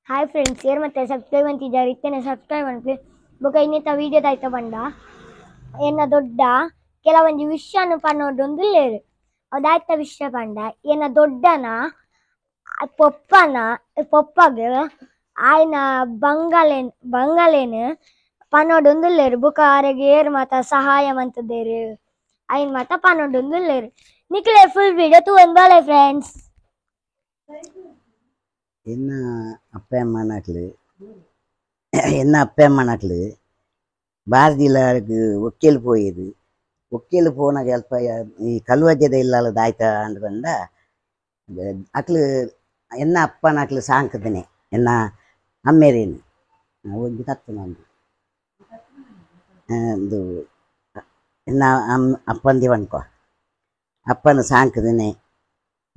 Hi friends, ಏರ್ ಮತ್ತೆ subscribe ಅಂತಿದ್ದಾರೆ ಇತ್ತೇನೆ ಸಬ್ಸ್ಕ್ರೈಬ್ ಅನ್ಪಿ ಬೊಕ ಇನ್ನಿತ ವೀಡಿಯೋದಾಯ್ತ ಬಂಡ ಎನ್ನ ದೊಡ್ಡ ಕೆಲವೊಂಜಿ ವಿಷಯನು ಪನ್ನೊಡೊಂದುಲ್ಲೆರ್ ಅದಾಯ್ತ ವಿಷಯ ಪಂಡ ಎನ್ನ ದೊಡ್ಡನ ಪೊಪ್ಪನ ಪೊಪ್ಪಗ್ ಆಯ್ನ ಬಂಗಾಲೇನ್ ಬಂಗಾಲೇನ್ ಪನ್ನೊಡೊಂದುಲ್ಲೆರ್ ಬೊಕ ಆರೆಗ್ ಏರ್ ಮಾತ ಸಹಾಯ ಮಂತುದೆರ್ ಐನ್ ಮಾತ ಪನ್ನೊಡೊಂದುಲ್ಲೆರ್ ನಿಕ್ಲೆ ಫುಲ್ ವಿಡಿಯೋ ತೂವೊಂದು ಬಲೆ ಫ್ರೆಂಡ್ಸ್. ಎನ್ನ ಅಪ್ಪೆ ಅಮ್ಮನಕ್ಲು ಎನ್ನ ಅಪ್ಪೆ ಅಮ್ಮನಕ್ಲು ಭಾರತಿಲಾಗ್ ಒಕ್ಕೇಲು ಪೋಯೆರ್ ಒಕ್ಕೇಲು ಪೋನಾಗ ಅಲ್ಪ ಈ ಕಲ್ವಜ್ಜದ ಇಲ್ಲಲ ದಾಯ್ತ ಅಂದ್ ಪಂಡ ಅಕ್ಲು ಎನ್ನ ಅಪ್ಪನಕ್ಲು ಸಾಂಕದನೆ ಎನ್ನ ಅಮ್ಮೇರೇನು ಒಂಜಿ ತತ್ತು ನಂದು ಒಂದು ಎನ್ನ ಅಪ್ಪಂದಿ ಪನ್ಕೊ ಅಪ್ಪನ ಸಾಂಕದನೆ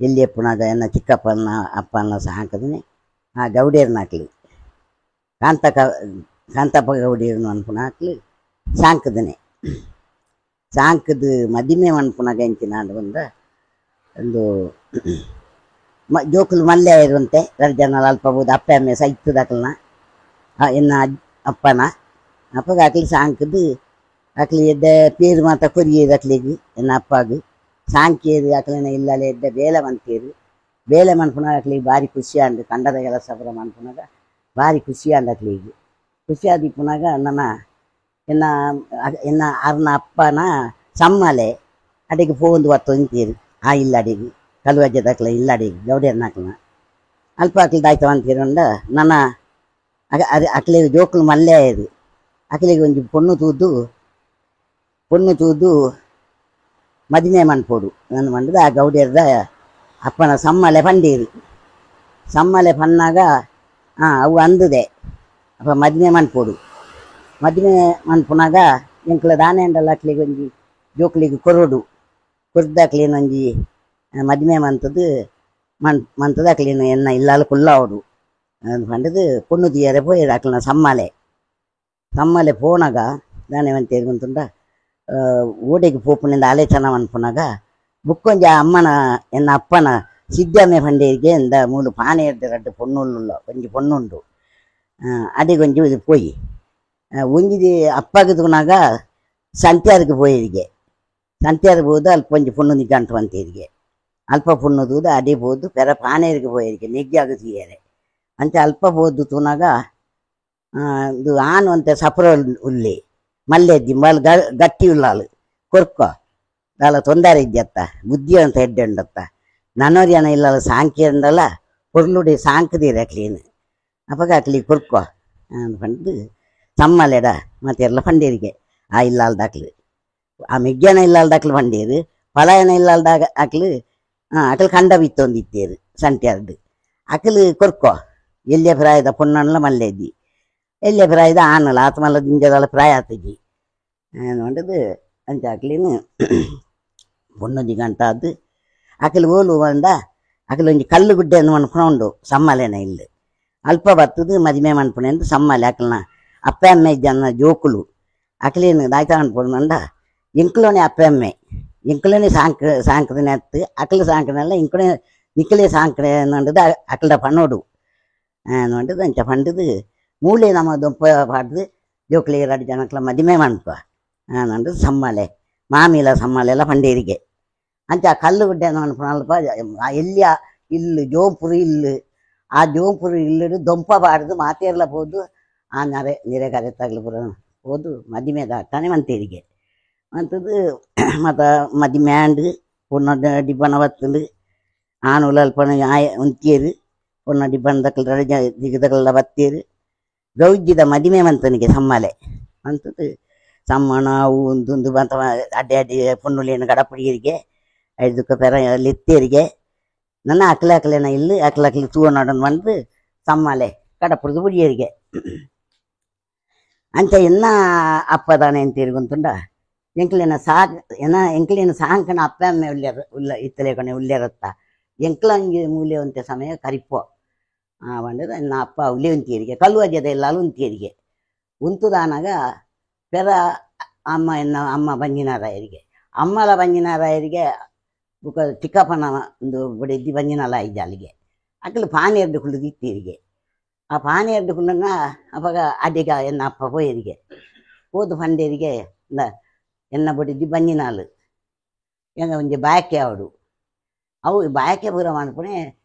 ಎಲ್ಲಿ ಎಪ್ಪುನಾಗ ಎನ್ನ ಚಿಕ್ಕಪ್ಪನ ಅಪ್ಪನ ಸಾಂಕದನೆ ಆ ಗೌಡಿಯರ್ನಾಕ್ಲು ಕಾಂತಕ ಕಾಂತಪ್ಪ ಗೌಡಿಯರ್ನು ಅನ್ಪುನಾಕ್ಲು ಸಾಂಕದನೆ ಸಾಂಕದ ಮದಿಮೆ ಮನ್ಪುನಾಗ ಎಂಚಿನ ಅಂದ್ ಬಂದ ಒಂದು ಜೋಕುಲು ಮಲ್ಲೆ ಇರುವಂತೆ ರಡ್ಡ್ ಜನ ಅಲ್ಪ ಬೋದು ಅಪ್ಪೆ ಅಮ್ಮೆ ಸೈತದಕ್ಲನ ಎನ್ನ ಅಪ್ಪನ ಅಪ್ಪಗ ಅಕ್ಲು ಸಾಂಕದು ಅಕ್ಲು ಎಡ್ಡೆ ಪೇರು ಮಾತ ಕೊರಿಯೆರ್ ಅಕ್ಲೆಗ್ ಎನ್ನ ಅಪ್ಪಗ್ ಸಾಂಕಿಯೆರ್ ಅಕ್ಲೆನ ಇಲ್ಲಲೆ ಎಡ್ಡೆ ಬೇಲೆ ಮನ್ಪೆರ್ ಬೇಲೆ ಮನ್ಪುನಾಗ ಅಕ್ಲೆಗ್ ಬಾರಿ ಖುಷಿ ಆಂಡ್ ಕಂಡದ ಕೆಲಸ ಪೂರ ಮನ್ಪುನಾಗ ಬಾರಿ ಖುಷಿ ಆಂಡ್ ಅಕ್ಲೆಗ್ ಖುಷಿ ಆದಿಪ್ಪುನಾಗ ನನ ಎನ್ನ ಎನ್ನ ಅರ್ನ ಅಪ್ಪನ ಸಮ್ಮಲೆ ಅಡೆಗ್ ಪೋವೊಂದು ಬತ್ತೊಂದಿತ್ತೆರ್ ಆ ಇಲ್ಲಡೆಗ್ ಕಲ್ವಜ್ಜದಕ್ಲ ಇಲ್ಲಡೆಗ್ ಗೌಡಿಯರ್ನಕ್ಲ್ನ ಅಲ್ಪ ಅಕ್ಲು ದಾಯ್ತ ಪಂತೆರ್ ಪಂಡ ನನ ಅಕ್ಲೆಗ್ ಜೋಕುಲು ಮಲ್ಲೆ ಆಯೆರ್ ಅಕ್ಲೆಗ್ ಒಂಜಿ ಪೊಣ್ಣು ತೂದು ಪೊಣ್ಣು ತೂದು ಮದಿಮೆ ಮನ್ಪೊಡು ಅಂದ್ ಪಂಡುದು ಆ ಗೌಡಿಯರ್ದ ಅಪ್ಪನ ಸಮ್ಮಲೆ ಪಂಡೀರು ಸಮ್ಮಲೆ ಪನ್ನಾಗ ಅವು ಅಂದುದೆ ಅಪ್ಪ ಮದಿಮೆ ಮನ್ಪೊಡು ಮದಿಮೆ ಮನ್ಪುನಾಗ ಎಂಕ್ಲ ದಾನೆ ಅಂಡಲ ಅಕ್ಲೆಗ್ ಒಂಜಿ ಜೋಕ್ಲೆಗ್ ಕೊರೊಡು ಕೊರ್ದು ಅಕ್ಲೆನ್ ಒಂಜಿ ಮದಿಮೆ ಮಂತುದು ಮಂತುದು ಅಕ್ಲೆನ್ ಎನ್ನ ಇಲ್ಲಾಲ್ ಕುಲ್ಲಾವೊಡು ಅಂದ್ ಪಂಡುದು ಪೊಣ್ಣು ತೂಯರೆ ಪೋಯೆರ್ ಅಕ್ಲ್ನ ಸಮ್ಮಲೆ ಸಮ್ಮಲೆ ಪೋನಾಗ ದಾನೆ ಮಂತೆರ್ ಗೊತ್ತುಂಡ ಓಡೆಗ್ ಪೋಪುನೆಂದ್ ಆಲೋಚನೆ ಮನ್ಪುನಾಗ ಬುಕ್ಕೊಂಜಿ ಆ ಅಮ್ಮನ ಎನ್ನ ಅಪ್ಪನ ಸಿದ್ದಮ್ಮೆ ಪಂಡೇರಿಗೆ ಇಂದ ಮೂಲು ಪಾನೆಯರ್ದ್ ರಡ್ಡ್ ಪೊಣ್ಣುಲು ಒಂಜಿ ಪೊಣ್ಣುಂಡು ಅಡೆಗೊಂಜಿ ಇದು ಪೋಯಿ ಒಂಜಿ ಅಪ್ಪಗ್ ತೂನಾಗ ಸಂತ್ಯಾರ್ಗ್ ಪೋಯೆರಿಗೆ ಸಂತ್ಯಾರ್ಗ್ ಪೋದು ಅಲ್ಪ ಒಂಜಿ ಪೊಣ್ಣು ನಿಗಂಟ್ ಮಂತೇರಿಗೆ ಅಲ್ಪ ಪೊಣ್ಣು ತೂದು ಅಡೆ ಪೋದು ಪೆರ ಪಾನೆಯರ್ಗ್ ಪೋಯೆರಿಗೆ ನೆಗ್ಯಾಗ್ ತೂಯೆರೆ ಅಂಚ ಅಲ್ಪ ಪೋದು ತೂನಾಗ ಇದು ಆನ್ ಒಂತೆ ಸಪ್ರ ಉಲ್ಲೆ ಮಲ್ಲೆದ್ದಿ ಮಲ್ ಗಟ್ಟಿ ಉಲ್ಲಾಲು ಕೊರ್ಕೊ ದಾಲ ತೊಂದರೆ ಇಜ್ಜತ್ತ ಬುದ್ಧಿ ಅಂತ ಎಡ್ಡೆ ಉಂಡತ್ತ ನನೊರಿಯನ ಇಲ್ಲಲ ಸಾಂಕಿಯಂಡಲ ಪೊರ್ಲುಡೆ ಸಾಂಕದೀರ್ ಅಕ್ಲೇನ್ ಅಪಗ ಅಕ್ಲಿಗ್ ಕೊರ್ಕೊ ಅಂದ್ ಪಂಡ್ದ್ ಸಮ್ಮಲೆಡ ಮಾತೆರ್ಲ ಪಂಡೇರಿಗೆ ಆ ಇಲ್ಲಾಲ್ದಾಕ್ಲು ಆ ಮೆಗ್ಯನ ಇಲ್ಲಾಲ್ದಾಕ್ಲು ಪಂಡೇರು ಪಲಾಯನ ಇಲ್ಲಾಲ್ದಾಗ ಅಕ್ಲು ಅಕ್ಲು ಕಂಡ ಬಿತ್ತೊಂದಿತ್ತೇರು ಸಂಟ್ಯಾರ್ಡ್ ಅಕ್ಲು ಕೊರ್ಕೊ ಎಲ್ಯ ಪ್ರಾಯದ ಪೊಣ್ಣನ್ಲ ಮಲ್ಲೆದ್ದಿ ಎಲ್ಯ ಪ್ರಾಯದ ಆನಲ ಆತ್ ಮಲ್ಲ ದಿಂಜದಾಲ ಪ್ರಾಯ ಆತುಜಿ ಪಂಡುದು ಅಂಚ ಅಕ್ಲೆನ್ ಪೊಣ್ಣು ಗಂಟಾದ್ ಅಕ್ಲು ಓಲು ಪಂಡ ಅಕ್ಲು ಒಂಜಿ ಕಲ್ಲು ಗುಡ್ಡೆ ಅಂದ್ ಮನ್ಪುನ ಉಂಡು ಸಮ್ಮಲೆನ ಇಲ್ಲ್ ಅಲ್ಪ ಬತ್ತುದು ಮದಿಮೆ ಮನ್ಪುನೆಂದ್ ಸಮ್ಮಲೆ ಅಕ್ಲ್ನ ಅಪ್ಪೆ ಅಮ್ಮೆ ಇಜ್ಜಾಂದಿನ ಜೋಕುಲು ಅಕ್ಲೆನ್ ದಾಯ್ತ ಮನ್ಪೊಡು ಪಂಡ ಎಂಕ್ಲೋನೆ ಅಪ್ಪೆ ಅಮ್ಮೆ ಎಂಕ್ಲನೆ ಸಾಂಕ್ ಸಾಂಕುದಿನ ಅತ್ತ್ ಅಕ್ಲು ಸಾಂಕುನಲ್ಲ ಎಂಕುನೆ ನಿಕ್ಲೆ ಸಾಂಕುನೆ ಪಂಡುದು ಅಕ್ಲ್ಡ ಪನೊಡು ಪಂಡುದು ಅಂಚ ಪಂಡುದು ಮೂಲೆ ನಮ ದೊಂಪ ಪಾಡ್ದು ಜೋಕ್ಲೆಗ್ ರಡ್ಡ್ ಜನಕ್ಲ ಮದಿಮೆ ಮನ್ಪ ಪಂಡುದು ಸಮ್ಮಲೆ ಮಾಮಿಲ ಸಮ್ಮಲೆಲ ಪಂಡೇರಿಗೆ ಅಂಚ ಆ ಕಲ್ಲು ಗುಡ್ಡೆ ಮನ್ಪುನ ಅಲ್ಪ ಎಲ್ಯ ಇಲ್ಲು ಜೋಂಪುರು ಇಲ್ಲು ಆ ಜೋಂಪುರು ಇಲ್ಲುಡು ದೊಂಪ ಪಾಡ್ದು ಮಾತೆರ್ಲ ಪೋದು ಆ ನರೆ ನಿರೆ ಕರೆತಾಗ್ಲು ಪೂರ ಪೋದು ಮದಿಮೆದ ಅಟ್ಟನೆ ಮಂತೇರಿಗೆ ಮಂತುದು ಮಾತ ಮದಿಮೆ ಆಂಡ್ ಪೊಣ್ಣ ಡಿಬ್ಬನ ಬತ್ತುಂಡು ಆನುಲು ಅಲ್ಪನ ಆಯ ಉಂತಿಯೆರ್ ಪೊಣ್ಣ ಡಿಬ್ಬನದಕ್ಲ್ ರಡ್ಡ್ ಜನ ದಿಗದಕ್ಲೆಲ ಬತ್ತೆರ್ ಗೌಜಿದ ಮದಿಮೆ ಮಂತನಿಗೆ ಸಮ್ಮಲೆ ಮಂತುದು ಸಮ್ಮನ ಅವು ಉಂದು ಮಾತ ಅಡ್ಡೆ ಅಡ್ಡೆ ಪೊಣ್ಣುಲೆನ್ ಕಡಪುಡಿಯೆರಿಗೆ ಐದುಕ ಪೆರ ಲೆತ್ತೇರಿಗೆ ನನ ಅಕ್ಲೆ ಅಕ್ಲೆನ ಇಲ್ಲು ಅಕ್ಲ ಅಕ್ಲು ತೂವೊನೊಡಂದ್ ಪಂಡ್ದ್ ಸಮ್ಮಲೆ ಕಡಪುಡ್ದು ಬುಡಿಯೆರಿಗೆ ಅಂಚ ಎನ್ನ ಅಪ್ಪ ದಾನೆ ಎಂತೇರ್ ಗೊತ್ತುಂಡ ಎಂಕ್ಲೆನ ಸಾಕ್ ಎನ್ನ ಎಂಕ್ಲೆನ ಸಾಂಕನ ಅಪ್ಪೆ ಅಮ್ಮೆ ಉಲ್ಲೆರ್ ಉಲ್ಲ ಇತ್ತಲೆಕೊನೆ ಉಲ್ಲೆರತ್ತ ಎಂಕ್ಲ ಒಂಜಿ ಮೂಲೆ ಒಂತೆ ಸಮಯ ಕರಿಪೊ ಪಂಡುದು ಎನ್ನ ಅಪ್ಪ ಉಲ್ಲೆ ಉಂತಿಯೆರಿಗೆ ಕಲ್ವಜ್ಜದ ಇಲ್ಲಾಲ್ ಉಂತಿಯೆರಿಗೆ ಉಂತುದಾನಗ ಪೆರ ಅಮ್ಮ ಎನ್ನ ಅಮ್ಮ ಬಂಜಿನಾರಾಯರಿಗೆ ಅಮ್ಮಲ ಬಂಜಿನಾರಾಯರಿಗೆ ಬುಕ ಚಿಕ್ಕಪ್ಪನ ಒಂದು ಬುಡೆದಿ ಬಂಜಿನಾಲ ಇಜ್ಜಾಲಿಗೆ ಅಕ್ಲು ಪಾನೆರ್ದ್ ಕುಲ್ಲುದು ಇತ್ತೆರಿಗೆ ಆ ಪಾನೆರ್ದು ಕುಲ್ಲಂಗ ಅಪಗ ಅಡಿಗ ಎನ್ನ ಅಪ್ಪ ಪೋಯರಿಗೆ ಪೋದು ಪಂಡೇರಿಗೆ ಇಂದ ಎನ್ನ ಬೊಡಿದ್ದಿ ಬಂಜಿನಾಲು ಎಂಗ ಒಂಜಿ ಬಾಯಕೆ ಆವಡು ಅವು ಬಾಯಕೆ ಪೂರ ಮನ್ಪುನೆ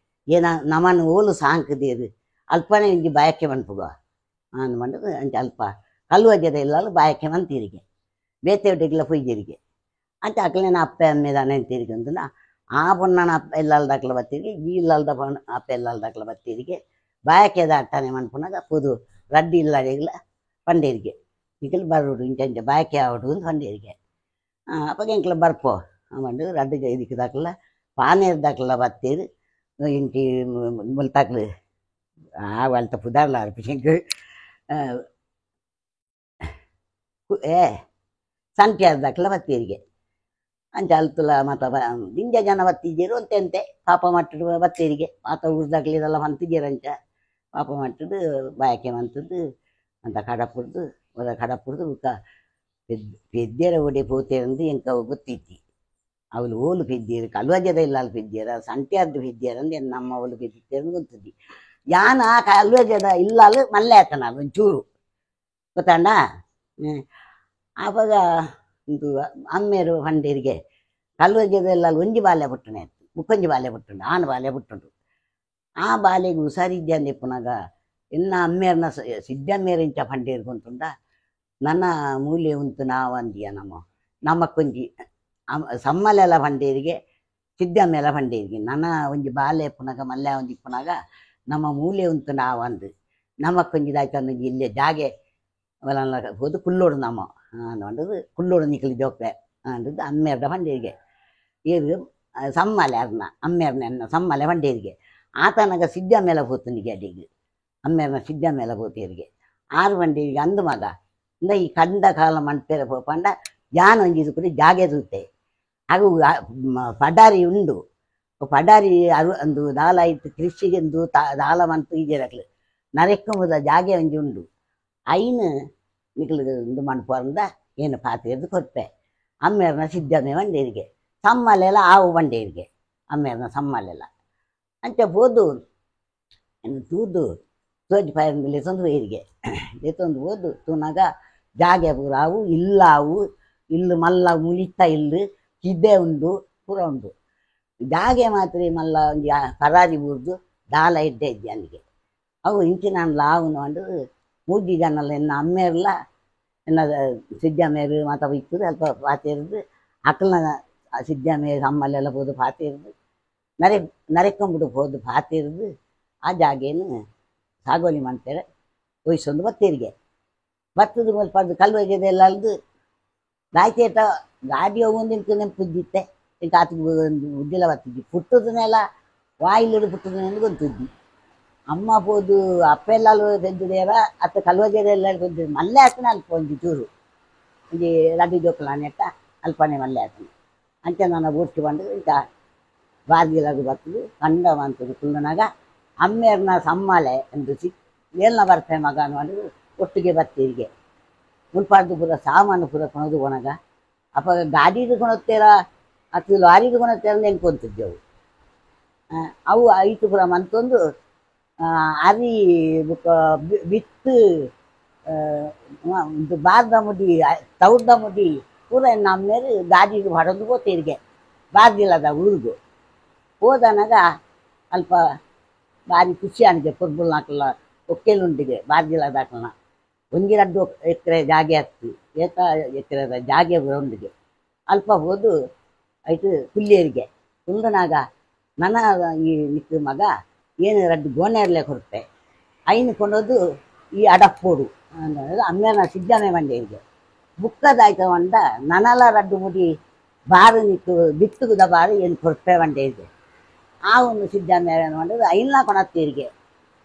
ಏನ ನಮನ್ ಓಲು ಸಾಂಕದೇರು ಅಲ್ಪನೆ ಒಂಜಿ ಬಾಯಕೆ ಮನ್ಪುಗ ಆನ್ ಮಂಡದು ಅಂಚ ಅಲ್ಪ ಕಲ್ವಜದ ಇಲ್ಲಲು ಬಾಯಕೆ ಮಂತೀರಿಗೆ ಬೇತೆ ಒಟ್ಟಿಗೆಲ್ಲ ಪೊಯ್ಜರಿಗೆ ಅಂಚ ಅಕ್ಲೆನ ಅಪ್ಪೆ ಅಮ್ಮೆ ದಾನೆ ಅಂತೀರಿಗೆ ಅಂತಂದ ಆ ಪೊಣ್ಣನ ಅಪ್ಪ ಇಲ್ಲಲ್ದಕ್ಲ ಬತ್ತೀರಿಗೆ ಈ ಇಲ್ಲಲ್ದ ಪೊಣ್ಣ ಅಪ್ಪೆ ಇಲ್ಲಲ್ದಕ್ಲ ಬತ್ತೀರಿಗೆ ಬಾಯಕೆದ ಅಟ್ಟನೆ ಮನ್ಪುನಾಗ ಪುದು ರಡ್ಡಿ ಇಲ್ಲಡಿಗ್ಲ ಪಂಡೇರಿಗೆ ನಿಕಲ್ ಬರೋಡು ಇಂಚ ಇಂಚ ಬಾಯಕೆ ಆವಡು ಅಂತ ಪಂಡೇರಿಗೆ ಅಪ್ಪಗೆ ಎಂಕ್ಲ ಬರ್ಪೋ ಮಂಡು ರಡ್ಡು ಇದಕ್ಕೆ ದಾಕಲ ಪಾನೇರ್ ದಾಕಲ ಬತ್ತೀರು ಇಂಚಿ ಮುಲ್ತಾಕ್ಲು ಆ ವಲ್ತ ಪುದಾರ್ಲ ಅರ್ಪಿಸಂಕ್ ಏ ಸಂಖ್ಯಾದ ದಾಕಲ ಬತ್ತೀರಿಗೆ ಅಂಚ ಅಲ್ತುಲ ಮಾತ ದಿಂಜ ಜನ ಬತ್ತಿದ್ದೀರು ಅಂತೆ ಪಾಪ ಮಟ್ಟಡು ಬತ್ತೀರಿಗೆ ಮಾತ ಊರ್ದಾಕ್ಲಿ ಇದೆಲ್ಲ ಮಂತಿದ್ದೀರ ಅಂಚ ಪಾಪ ಮಟ್ಟದು ಬಾಯಕೆ ಮಂತದ್ದು ಅಂತ ಕಡಪುರ್ದು ಒರ ಕಡಪುರ್ದು ಬುಕ್ಕ ಪೆದ್ದೇರ ಒಡೆ ಪೋತೇರಂದು ಎಂಕ ಗೊತ್ತಿತ್ತಿ ಅವಳು ಓಲು ಪೆದ್ದೀರು ಕಲ್ವಜದ ಇಲ್ಲ ಅಲ್ಲಿ ಪೆದ್ದೀರ ಸಂಟ್ಯಾದ್ದು ಪೆದ್ದೀರ ಅಂದು ನಮ್ಮ ಅವಳು ಪೆದ್ದಿತ್ತೇರಂದು ಗೊತ್ತಿದ್ದಿ ಯಾನ ಆ ಕಲ್ವಜದ ಇಲ್ಲಲು ಮಲ್ಲೆ ಆತನ ಒಂಚೂರು ಗೊತ್ತಾಂಡ. ಆವಾಗ ಇಂದು ಅಮ್ಮೇರು ಪಂಡೇರಿಗೆ ಕಲ್ವಜದ ಇಲ್ಲ ಒಂಜಿ ಬಾಲ್ಯ ಪುಟ್ಟಣೆ ಬುಕ್ಕೊಂಜಿ ಬಾಲ್ಯ ಪುಟ್ಟುಂಡು ಆನು ಬಾಲ್ಯ ಪುಟ್ಟುಂಡು ಆ ಬಾಲೆಗೆ ಹುಷಾರಿದ್ದೆ ಅಂದಿಪ್ಪುನಾಗ ಎನ್ನ ಅಮ್ಮೇರ್ನ ಸಿದ್ದಮ್ಮೇರು ಇಂಚ ಪಂಡೇರು ಗೊಂತುಂಡ ನನ್ನ ಮೂಲೆ ಉಂಟು ನಾವಂದಿಯ ನಮ್ಮ ನಮ್ಮಕ್ಕೊಂಜಿ ಸಮ್ಮಲೆಲ್ಲ ಪಂಡೇರಿಗೆ ಸಿದ್ದಮ್ಮೆಲ್ಲ ಪಂಡೇರಿಗೆ ನನ್ನ ಒಂಜಿ ಬಾಲೆ ಪುನಗ ಮಲ್ಲೆ ಒಂಜಿ ಪುನಗ ನಮ್ಮ ಮೂಲೆ ಉಂಟು ನಾವಂದು ನಮ್ಮಕ್ಕೊಂಜಿ ದಾಯ್ತಂದು ಇಲ್ಲೇ ಜಾಗೆ ಅವಲೆಲ್ಲ ಹೋದು ಕುಲ್ಲೋಡು ನಮ್ಮ ಅಂಡದು ಕುಲ್ಲೋಡು ನಿಕ್ಕಲಿ ಜೋಕ್ಲೆ ಅಂದದ್ದು ಅಮ್ಮೇರ್ದ ಪಂಡೇರಿಗೆ ಏರು ಸಮ್ಮಲೆ ಅರ್ನ ಅಮ್ಮೇರ್ನ ಎನ್ನ ಸಮ್ಮಲೆ ಪಂಡೇರಿಗೆ ಆತನಗ ಸಿದ್ದಮ್ಮೆಲ್ಲ ಪೋತನಿಗೆ ಅಡಿಗೆ ಅಮ್ಮೇರ್ನ ಸಿದ್ದಮ್ಮೆಲ್ಲ ಪೋತೇರಿಗೆ ಆರು ಪಂಡೇರಿಗೆ ಅಂದು ಮಗ ಇಂದ ಈ ಕಂಡ ಕಾಲ ಮಣ್ಪೇರ ಪೋಪಂಡ ಯಾನ್ ಒಂಜಿ ಇದು ಕೂಡ ಜಾಗೆ ತೂತೆ ಅವು ಪಡಾರಿ ಉಂಡು ಪಡಾರಿ ಅರು ಅಂದು ದಾಲ ಇತ್ತು ಕೃಷಿಗೆಂದು ದಾಲ ಮಂತು ಈಜರಕ್ಲು ನರೆಕ್ಕಂಬುದ ಜಾಗೆ ಒಂಜಿ ಉಂಡು ಐನು ನಿಕ್ಲು ಇಂದು ಮಣ್ಪೋರ್ಂದ ಏನು ಪಾತಿರ್ದು ಕೊರ್ಪೆ ಅಮ್ಮೇರ್ನ ಸಿದ್ದಮ್ಮೆ ಬಂಡೇರಿಗೆ ಸಮ್ಮಲೆಲ್ಲ ಆವು ಬಂಡೇರಿಗೆ ಅಮ್ಮೇರ್ನ ಸಮ್ಮಲೆಲ್ಲ ಅಂಚ ಪೋದು ಏನು ತೂದು ತೋಜಿ ಪಾಯಂದು ಲೆತ್ತೊಂದು ಹೋರಿಗೆ ಲೆತ್ತೊಂದು ಹೋದು ತೂನಾಗ ಜಾಗೆ ಪೂರ ಅವು ಇಲ್ಲ ಅವು ಇಲ್ಲು ಮಲ್ಲ ಮುಲಿತ ಇಲ್ಲು ಕಿದ್ದೆ ಉಂಡು ಪೂರ ಉಂಡು ಜಾಗೆ ಮಾತ್ರ ಮಲ್ಲ ಒಂಜಿ ಪರಾರಿ ಬೂರ್ದು ದಾಲ ಇದ್ದೆ ಇದ್ದೆ ಅಲ್ಲಿಗೆ ಅವು ಇಂಚಿನ ಲಾವುನು ಅಂಡು ಮೂಜಿ ಜನಲ್ಲ ಎನ್ನ ಅಮ್ಮೇರ್ಲ ಎನ್ನ ಸಿದ್ದಮ್ಮೇರು ಮಾತ ಇತ್ತದು ಅಲ್ಪ ಪಾತಿರ್ದು ಅಕ್ಕಲ್ನ ಸಿದ್ದಮ್ಮೇರು ಅಮ್ಮಲ್ಲೆಲ್ಲ ಪೋದು ಪಾತಿರ್ದು ನರೆ ನರೆಕೊಂಬಿಡು ಪೋದು ಪಾತಿರ್ದು ಆ ಜಾಗೇನು ಸಾಗೋಲಿ ಮಾಡ್ತಾರೆ ಒಯ್ಸೊಂದು ಬತ್ತೀರಿಗೆ ಬತ್ತದ ಮೇಲೆ ಪಡೆದು ಕಲ್ವಜದ ಎಲ್ಲ ಅಲ್ದು ಗಾಯ್ತೇಟ ಗಾಡಿ ಹೋಗೊಂದು ನೆಂಪುದ್ದಿತ್ತೆ ಇಂಕ ಆತಗೆ ಉದ್ದಿಲ ಬತ್ತಿದ್ದಿ ಪುಟ್ಟದನ್ನೆಲ್ಲ ವಾಯಿಲಿಡು ಪುಟ್ಟದನ್ನೆಲ್ಲ ಗೊತ್ತಿದ್ದಿ ಅಮ್ಮ ಪೋದು ಅಪ್ಪೆಲ್ಲ ಪೆದ್ದುದೇರ ಅತ್ತ ಕಲ್ವಜದ ಎಲ್ಲ ಪೆದ್ದು ಮಲ್ಲೆ ಆತನ ಅಲ್ಪ ಒಂಜಿ ಚೂರು ಒಂಜಿ ರಡ್ಡು ಜೋಕುಲ ನೆಟ್ಟ ಅಲ್ಪನೆ ಮಲ್ಲೆ ಆತನ ಅಂಚ ನಾನು ಊರ್ಚಿ ಬಂದು ಇಂಕ ಬಾರ್ಗಿಲಾಗ ಬರ್ತದೆ ಕಂಡ ಮಂತದ್ದು ಕುಲ್ಲನಾಗ ಅಮ್ಮೇರ್ನ ಸಮ್ಮಾಲೆ ಎಂದು ಸಿಕ್ ಏಲ್ನ ಬರ್ಪೆ ಮಗ ಅನ್ನುವಂದು ಒಟ್ಟಿಗೆ ಬತ್ತೀರಿಗೆ ಮುಲ್ಪಾಡ್ದು ಪೂರ ಸಾಮಾನು ಪೂರ ಕೊಣದು ಕೊಣಗ ಅಪ್ಪ ಗಾಡಿದು ಕೊಣತ್ತೀರ ಅತ್ತು ಲಾರಿದು ಕೊಣತ್ತೀರ ನೆನ್ಕೊಂತಿದ್ದೆವು ಅವು ಐತು ಪೂರ ಮಂತೊಂದು ಅರಿ ಬುಕ್ಕ ಬಿತ್ತು ಬಾರ್ದ ಮುಡಿ ತೌಡ್ದ ಮುಡಿ ಪೂರ ನಮ್ಮೇರು ಗಾಡಿಗೆ ಹೊಡೆದು ಹೋತೀರಿಗೆ ಬಾರ್ದಿಲ್ಲದ ಊರಿಗೂ ಹೋದನಾಗ ಅಲ್ಪ ಭಾರಿ ಖುಷಿ ಆನಿಗೆ ಪುರ್ಬುಲ್ ಒಕ್ಕೆಲುಂಡಿಗೆ ಬಾರ್ದಿಲ್ಲದಾಕಲ್ನ ಒಂಜಿ ರಡ್ಡು ಎಕರೆ ಜಾಗೆ ಹತ್ತು ಏತ ಎಕರೆದ ಜಾಗೆ ಉಂಡಿಗೆ ಅಲ್ಪ ಹೋದು ಐತು ಕುಲ್ಲೇರಿಗೆ ಕುಂದನಾಗ ನನ್ನ ಈ ನಿಕ್ಕ ಮಗ ಏನು ರಡ್ಡು ಗೋಣೆರ್ಲೆ ಕೊಡ್ತೆ ಐನು ಕೊಂಡೋದು ಈ ಅಡಪ್ಪೋಡು ಅಮ್ಮೇನ ಸಿದ್ದಮೆ ಮಂಡೇರಿಗೆ ಬುಕ್ಕದಾಯ್ತ వంಡ ನನಲ ರಡ್ಡು ಮುಡಿ ಬಾರು ನಿಕ್ಕು ಬಿತ್ತುಗುದ ಬಾರು ಏನು ಕೊಡ್ಪೆ వండేರಿಗೆ ಆ ಒಂದು ಸಿದ್ದಮೆ వండದು ಐನ್ಲ ಕೊಣತ್ತೀರಿಗೆ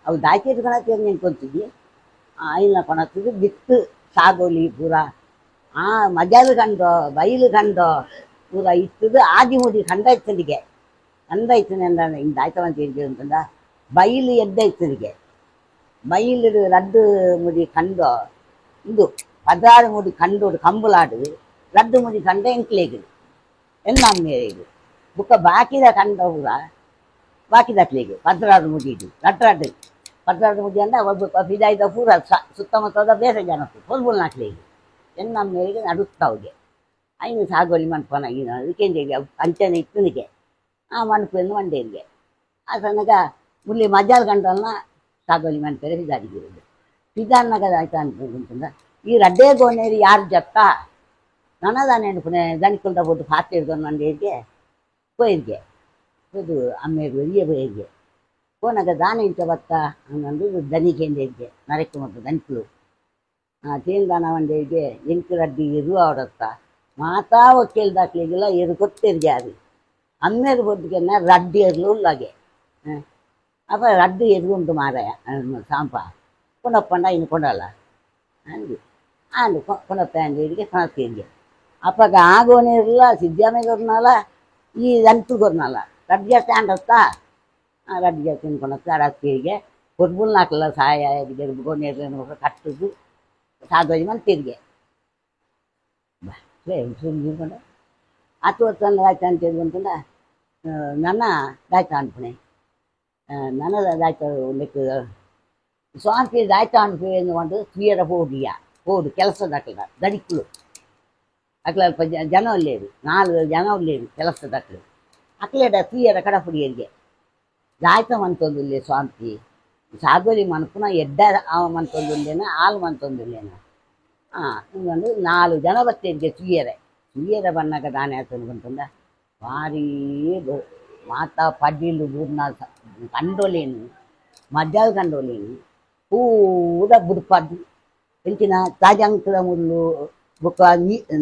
ಅವು ದಾಚೇರು ಕೊಣತ್ತೀರಿ ನೆನ್ಕೊಂತಿದ್ವಿ ಐನ್ಲ ಕೊಣತ್ತಿದ್ದು ಬಿತ್ತು ಸಾಗೋಲಿ ಪೂರ ಆ ಮಜಾಲು ಕಂಡೋ ಬೈಲು ಕಂಡೋ ಪೂರ ಇತ್ತದು ಆದಿ ಮುಡಿ ಕಂಡ ಇತ್ತನಿಗೆ ಕಂಡ ಇತ್ತನೆ ಅಂದ ಇಂದಾಯ್ತವಂತ ಅಂತಂದ ಬೈಲು ಎದ್ದ ಇತ್ತನಿಗೆ ಬೈಲು ರಡ್ಡು ಮುಡಿ ಕಂಡೋ ಇಂದು 16 ಮುಡಿ ಕಂಡೋಡು ಕಂಬುಲಾಡು ರಡ್ಡು ಮುಡಿ ಕಂಡ ಎಂಕ್ಲೇಗು ಎಲ್ಲ ಅಮ್ಮೇರಿಗೆ ಬುಕ್ಕ ಬಾಕಿದ ಕಂಡ ಪೂರ ಬಾಕಿದಕ್ಲಿಗೆ 16 ಮುಡಿ ಇದು ರಡ್ಡು ರಡ್ಡು ಪದ್ರಾಡ್ ಮುಡಿ ಅಂಡ ಒಬ್ಬ ಪಿದಾಯ್ದ ಪೂರ ಸುತ್ತಮುತ್ತದ ಬೇರೆ ಜನಕ್ಕೆ ಪೊರ್ಬುಲ್ ನಾಕ್ಲಿಗೆ ಎನ್ನ ಮೇರೆಗೆ ನಡುತ್ತಾವಿಗೆ ಐನು ಸಾಗೋಲಿ ಮನ್ಪನ ಕೇಂದ್ರಿಗೆ ಅಂಚನೆ ಇತ್ತನಿಗೆ ಆ ಮಣಪು ಮಂಡೇರಿಗೆ ಆ ಸಣ್ಣಗ ಮುಲ್ಲಿ ಮಜಾಲ್ ಗಂಟಲ್ನ ಸಾಗೋಲಿ ಮನ್ಪೇರೆ ಪಿದಾಡಿಗೆ ಪಿದಾಡ್ನಾಗ ಆಯ್ತಾ ಅನ್ಕೊಂತಂದ ಈ ರಡ್ಡೇ ಗೋನೇರಿ ಯಾರು ಜತ್ತ ನನದಾನೆ ಅನ್ಪುನೆ ದನಿಕುಲ್ದ ಪೋದು ಪಾತ್ರೆ ಹಿಡ್ಕೊಂಡು ಮಂಡೇರಿಗೆ ಪೋಯಿರ್ಗೆ ಪೋದು ಅಮ್ಮೇರು ಎಲ್ಲಿಯೇ ಪೋಯಿರ್ಗೆ ಪೋನಾಗ ದಾನ ಇಂಚ ಬತ್ತ ಹಂಗಂದು ದನಿ ಕೇಂದ್ರಿಗೆ ನರಕ್ಕೆ ಮತ್ತು ದನಿಕುಲು ತೇಂದಾನ ಮಂಡೇರಿಗೆ ಎಂಕು ರಡ್ಡಿ ಎರು ಅವಡತ್ತ ಮಾತಾ ಒಕ್ಕೇಲ್ ದಾಖಲೆಗಿಲ್ಲ ಎರು ಕೊತ್ತೇರಿಗೆ ಅದು ಅಮ್ಮೇರು ಬೊದ್ದುಗೆನ್ನ ರಡ್ಡಿ ಎರ್ಲು ಉಳ್ಳಾಗೆ ಅಪ್ಪ ರಡ್ಡು ಎರು ಉಂಟು ಮಾರಾಯ ಸಾಂಪ ಕೊಂಡಪ್ಪಂಡ ಇನ್ನು ಕೊಂಡಲ್ಲ ಅಂದು ಆಂಡು ಕೊನಪ್ಪ ಅಂಗಡಿಗೆ ಕೊನತ್ತೀರಿಗೆ ಅಪ್ಪಗ ಆಗೋನೇ ಇರಲ್ಲ ಸಿದ್ದರಾಮಯ್ಯ ಈ ದಂತು ಕೊರ್ನಲ್ಲ ರಡ್ಡು ಜಾಸ್ತಿ ಆಂಡತ್ತಾ ರಡ್ಡು ಜಾಸ್ತಿ ಕೊನತ್ತ ಅಡತ್ತೀರಿಗೆ ಕೊರ್ಬುಲ್ ನಾಕಲ್ಲ ಸಹಾಯ ಗೋನೇರ್ಲ ಕಟ್ಟುದು ಸಾಗೋಜಿ ಮಂತಿರಿಗೆ ಸುಮ್ಮನೆ ಹತ್ತು ವರ್ಷ ದಾಯ್ತ ಅಂತ ಅಂತಂದ ನನ್ನ ದಾಯ್ತ ಅನ್ಪಣೆ ನನ್ನ ದಾಯ್ತ ಲೆಕ್ಕ ಸ್ವಾಮಿ ದಾಯ್ತ ಅನ್ಪೆ ಎಂದು ತುಯರ ಹೋಗಿಯ ಹೋಡು ಕೆಲಸದ ದಡಿಕ್ಲು ಅಕ್ಲ ಅಲ್ಪ ಜನ ಒಲ್ಲೇರು ನಾಲ್ಕು ಜನ ಒಲ್ಲೇರು ಕೆಲಸದ ಅಕ್ಲು ಅಕ್ಲೇಡ ತುಯರ ಕಡಪುಡಿಯರಿಗೆ ದಾಯ್ತ ಮಂತೊಂದುಲ್ಲೆ ಸ್ವಾಮಿ ಸಾಗೋಲಿ ಮನ್ಪುನ ಎಡ್ಡ ಅವ ಮಂತೊಂದುಲ್ಲೇನ ಆಲು ಮಂತೊಂದುಲ್ಲೇನ ಇಂಗೊಂದು ನಾಲ್ಕು ಜನ ಬತ್ತೇರಿಗೆ ತುಯ್ಯರೆ ತುಯ್ಯರೆ ಬನ್ನಾಗ ದಾನೆ ಆಯ್ತು ಭಾರೀ ಮಾತಾ ಪಡ್ಡಿಲು ಬೂರ್ನ ಕಂಡೋಲೇನು ಮಜ್ಜಾಲ್ ಕಂಡೋಲೇನು ಪೂರ ಬುಡ್ಪಾಡ್ದು ಎಂಚಿನ ತಾಜಂಕದ ಮುಳ್ಳು ಬೊಕ್ಕ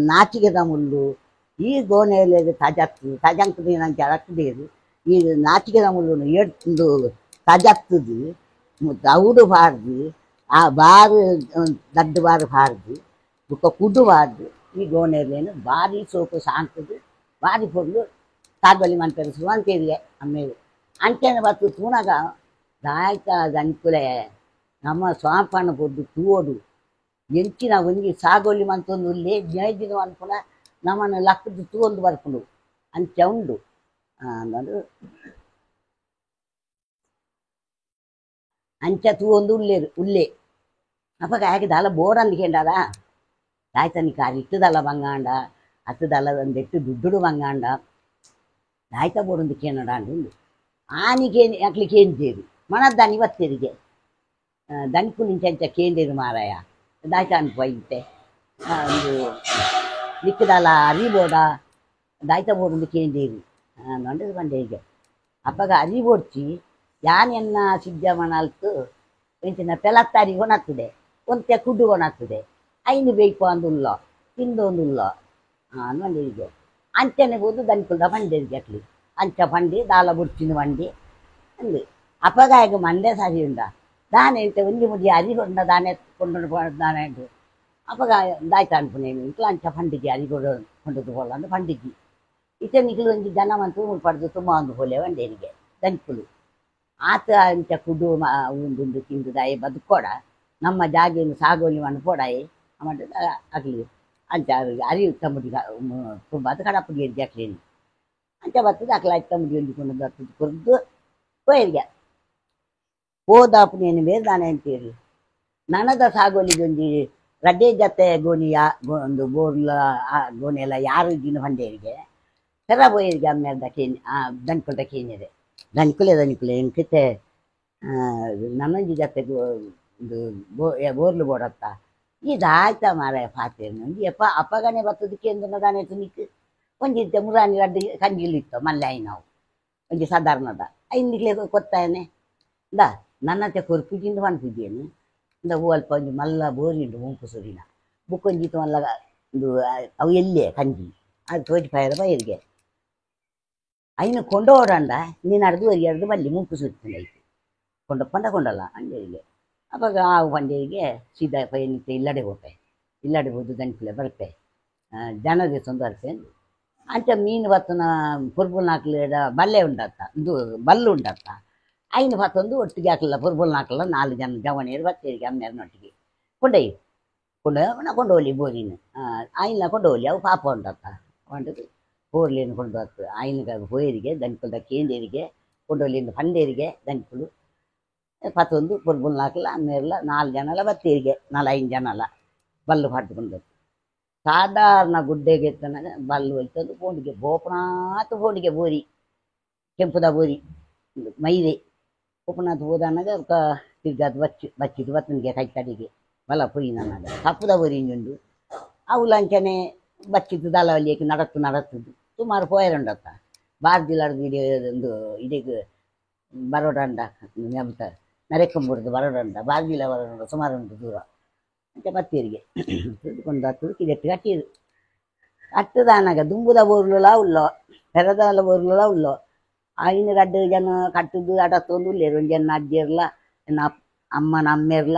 ನಾಚಿಗೆದ ಮುಳ್ಳು ಈ ಗೋನೆಯಲ್ಲಿ ತಾಜಾಗ್ತದೆ ತಾಜಂಕದ ನಂಗೆ ಅರಕ್ದೇರು ಈ ನಾಚಿಗೆದ ಮುಳ್ಳು ಏಡ್ದು ತಾಜಾಗ್ತದೆ ದೌಡು ಬಾರ್ದು ಆ ಬಾರು ದಡ್ಡ ಬಾರು ಬಾರ್ದು ಬೊಕ್ಕ ಕುಡ್ಡು ಬಾರ್ದು ಈ ಗೋನೆಲೇನು ಭಾರಿ ಸೋಕು ಸಾಂಕದು ಭಾರಿ ಪೊರ್ಲು ಸಾಗೋಲಿ ಮನ್ಪೆರೆ ಸುವಂತೇರಿಗೆ ಅಮ್ಮೇರು ಅಂಚೆನೆ ಬತ್ತು ತೂನಗ ದಾಯ್ತ ದನ್ಕುಲೆ ನಮ್ಮ ಸ್ವಾಂಪನ ಪೊದ್ದು ತೂವೊಡು ಎಂಚಿನ ಒಂಜಿ ಸಾಗೋಲಿ ಮಂತೊಂದು ಉಲ್ಲೆ ನೇಜಿನ ಅನ್ಪುನ ನಮ್ಮನ್ನು ಲಕ್ಕದ ತೂವೊಂದು ಬರ್ಪುಂಡು ಅಂಚ ಉಂಡು ಅಂಚ ತೂವೊಂದು ಉಲ್ಲೇರು ಉಲ್ಲೆ ಅಪ್ಪಗ ಯಾಕೆ ದಾಲ ಬೋರ್ ಅಂದ್ಕೊಂಡಾರ ದಾಯ್ತನಿ ಕಾರ್ ಇಟ್ಟದಲ್ಲ ಬಂಗಾಂಡ ಅತ್ತದಲ್ಲ ಒಂದೆಟ್ಟು ದುಡ್ಡುಡು ಬಂಗಾಂಡ ದಾಯ್ತ ಬೋಡೊಂದು ಕೇನಡ ಉಂಡು ಆನಿಗೆ ಅಕ್ಲಿ ಕೇಂದೇರು ಮನದ್ದಾನಿ ಬತ್ತೇರಿಗೆ ದನಿಕು ನಿಂಚಂಚ ಕೇಂದೇರು ಮಾರಾಯ ದಾಯ್ತ ಅನ್ಪ ಇಂತೆ ಒಂದು ನಿಕ್ಕದಲ್ಲ ಅರಿಬೋಡ ದಾಯ್ತ ಬೋಡೊಂದು ಕೇಂದೇರು ನಂಡದು ಬಂಡೇರಿಗೆ ಅಪ್ಪಗ ಅರಿಬೋಡ್ಚಿ ಯಾನ್ ಎನ್ನ ಸಿದ್ಧ ಮನಾಲ್ತು ಎಂಚಿನ ಪೆಲತ್ತಾರಿ ಕೊಣತ್ತದೆ ಒಂತೆ ಕುಡ್ಡು ಕೊಣತ್ತದೆ ಐನು ಬೇಕು ಅಂದುಲ್ಲ ತಿಂದೊಂದುಲ್ಲ ಮಂಡೇರಿಗೆ ಅಂಚನೆ ಬೋದು ದನಿಕುಲ್ದ ಬಂಡೇರಿಗೆ ಅಕ್ಲಿ ಅಂಚ ಬಂಡಿ ದಾಲ ಬುಡ್ಚಿನ ಬಂಡಿ ಅಂದು ಅಪ್ಪಗಾಯಗ ಮಂಡೆ ಸರಿ ಉಂಡ ದಾನೆ ಇಂತ ಒಂಜಿ ಮುಡಿ ಅರಿ ಕೊಂಡ ದಾನೆ ಕೊಂಡು ದಾನೆ ಉಂಟು ಅಪ್ಪಗ ದಾಯ್ತ ಅನ್ಪುನೆ ಇಂಕ್ಲ ಅಂಚ ಪಂಡಿಗೆ ಅರಿ ಕೊಂಡು ಕೊಂಡು ಪೋಲ ಅಂದು ಪಂಡಿಗೆ ಇತ್ತೆ ನಿಕ್ಲು ಒಂಜಿ ಜನ ಮಂತು ಪಡೆದು ತುಂಬ ಒಂದು ಪೋಲೆ ಬಂಡೇರಿಗೆ ದನಿಕುಲು ಆತ ಅಂಚ ಕುಡು ಉಂದುಂಡು ತಿಂದು ದಾಯಿ ಬದುಕೋಡ ನಮ್ಮ ಜಾಗೆಯನ್ನು ಸಾಗೋಲಿ ಮಣ್ಣು ಪೋಡಾಯಿ ಅಕ್ಲಿ ಅಂಚ ಅರಿ ತಮ್ಮಡಿ ತುಂಬ ಅದು ಕಡಪುಡಿ ಅಕ್ಲೇನು ಅಂಚ ಬರ್ತದೆ ಅಕ್ಲ ತಮ್ಮಡಿ ಹೊಂದಿಕೊಂಡು ಬರ್ತದೆ ಕೊರ್ದು ಪೋಯರಿಗೆ ಹೋದಾಪುನೇನು ಬೇರೆ ದಾನೆ ಅಂತೀರಿ ನನದ ಸಾಗೋಲಿಗೆ ಒಂಜಿ ರಡ್ಡೆ ಜತೆ ಗೋಣಿ ಯಾ ಒಂದು ಬೋರ್ಲ ಗೋಣಿ ಎಲ್ಲ ಯಾರು ದಿನ ಬಂಡೇರಿಗೆ ಪೆರ ಬೋಯರಿಗೆ ಅಮ್ಮೇರ್ದ ಕೇನಿ ದನ್ಕುಲ್ದ ಕೇನಿದೆ ದನಿಕುಲೆ ದನಿಕುಲೆ ಎಂಕಿತೆ ನನ್ನೊಂಜಿ ಜತೆ ಒಂದು ಬೋರ್ಲು ಬೋಡತ್ತ ಇದಾಯ್ತ ಮಾರಾಯ ಪಾತೇರ್ನ ಒಂಜಿ ಅಪ್ಪ ಅಪ್ಪಗನೆ ಬತ್ತದಕ್ಕೆ ಎಂದುನ ದಾನೆ ತುನಿಕ್ ಒಂಜಿ ಇತ್ತೆ ಮುರಾನಿ ರಡ್ಡು ಕಂಜಿಲು ಇತ್ತು ಮಲ್ಲೆ ನಾವು ಒಂಜಿ ಸಾಧಾರಣದ ಐನಿಗ್ಲೆ ಕೊತ್ತಾಯನೆ ಇಂದ ನನ್ನತೆ ಕೊರ್ಪುಜಿಂದ ಪನ್ಪುಜಿಯೇನು ಇಂದ ಹೂ ಅಲ್ಪ ಒಂಜಿ ಮಲ್ಲ ಬೋರಿ ಉಂಟು ಮುಂಕು ಸುರಿನ ಬುಕ್ಕೊಂಜಿತ್ತು ಮಲ್ಲ ಒಂದು ಅವು ಎಲ್ಲೇ ಕಂಜಿ ಅದು ತೋಜಿ ಪಾಯರ ಬೈರಿಗೆ ಐನು ಕೊಂಡೋಡಂಡ ನೀನು ಅರ್ದು ಎರಡು ಬಲ್ಲಿ ಮುಂಕು ಸುರಿತಂಡ ಐತೆ ಕೊಂಡಪ್ಪಂಡ ಕೊಂಡಲ್ಲ ಅಂಜರಿಗೆ ಅವಾಗ ಆ ಪಂಜರಿಗೆ ಸೀದಾ ಪೈನಿತ್ತೆ ಇಲ್ಲಡೆ ಹೋಪೆ ಇಲ್ಲಡೆ ಹೋದು ದನಿಕುಲೆ ಬರ್ಪೆ ಜನದ ತೊಂದರೆ ಅಂಚ ಮೀನು ಬತ್ತನ ಪುರ್ಬುಲ್ ನಾಕ್ಲೇಡ ಬಲ್ಲೆ ಉಂಡತ್ತ ಇದು ಬಲ್ಲು ಉಂಡತ್ತ ಐನು ಬತ್ತೊಂದು ಒಟ್ಟಿಗೆ ಹಾಕಲ್ಲ ಪುರ್ಬುಲ್ ನಾಕಲ್ಲ ನಾಲ್ಕು ಜನ ಜವಣಿಯರು ಬತ್ತೇರಿಗೆ ಅಮ್ಮೇರನೊಟ್ಟಿಗೆ ಕೊಂಡೊಯ್ಯಿ ಕೊಂಡೊಯ್ಯ ಕೊಂಡೋಲಿ ಬೋರಿನ ಐನ ಕೊಂಡೋಲಿ ಅವು ಪಾಪ ಉಂಡತ್ತ ಕೊಂಡದ್ದು ಬೋರ್ಲೇನು ಕೊಂಡು ಬತ್ತು ಐನ ಪೋಯರಿಗೆ ದನಿಕುಲ್ದ ಕೇಂದೇರಿಗೆ ಕೊಂಡೋಲಿಂದ ಪಂಡೇರಿಗೆ ದನಿಕುಲು ಪತ್ತೊಂದು ಪೊರ್ಬುಲ್ನಾಕಲ ಅಮ್ಮೇರ್ಲ 4 ಜನಲ ಬತ್ತೀರಿಗೆ 4-5 ಜನಲ ಬಲ್ಲು ಪಾಡ್ಕೊಂಡು ಸಾಧಾರಣ ಗುಡ್ಡೆಗೆ ಎತ್ತನಾಗ ಬಲ್ಲು ಹೋಯ್ತಂದು ಪೋಂಡಿಗೆ ಬೋಪನಾತು ಪೋಂಡಿಗೆ ಬೋರಿ ಕೆಂಪುದ ಬೋರಿ ಮೈದೆ ಬೋಪನಾಥ್ ಹೋದನಾಗ ತಿರ್ಗಾದು ಬಚ್ಚು ಬಚ್ಚಿದು ಬತ್ತನಿಗೆ ಕೈತಡಿಗೆ ಬಲ ಪೊಯಿ ನನ್ನಾಗ ಕಪ್ಪುದ ಬೋರಿ ಇಂಜುಂಡು ಅವು ಲಂಚನೆ ಬಚ್ಚಿದ್ದು ದಳವಲಿಯಕ್ಕೆ ನಡತ್ತು ನಡತ್ತದ್ದು ಸುಮಾರು ಪೋಯರುಂಡತ್ತ ಬಾರ್ದಿಲಾರ್ದು ಇಡೀ ಒಂದು ಇದಕ್ಕೆ ಬರೋಡಂಡ ನೆಂತ ನರೆಕೊಂಬುಡ್ದು ಬರೋಡಂಡ ಬಾರ್ದಿಲ ಬರೋಡ ಸುಮಾರು ಉಂಟು ದೂರ ಅಂಚ ಬತ್ತೀರಿಗೆ ಕೊಂಡಾಗ್ತದೆ ಕಿದೆಟ್ಟು ಕಟ್ಟಿದು ಕಟ್ಟದಾನಾಗ ದುಂಬುದ ಬೋರ್ಲುಲ ಉಲ್ಲೋ ಪೆರದಾಲ ಬೋರ್ಲುಲ ಉಲ್ಲೋ ಐನು ರಡ್ಡು ಜನ ಕಟ್ಟುದು ಅಡತ್ತೊಂದು ಉಲ್ಲೇರು ಒಂಜಿ ಎನ್ನ ಅಜ್ಜಿರ್ಲ ಎನ್ನ ಅಮ್ಮನ ಅಮ್ಮೇರ್ಲ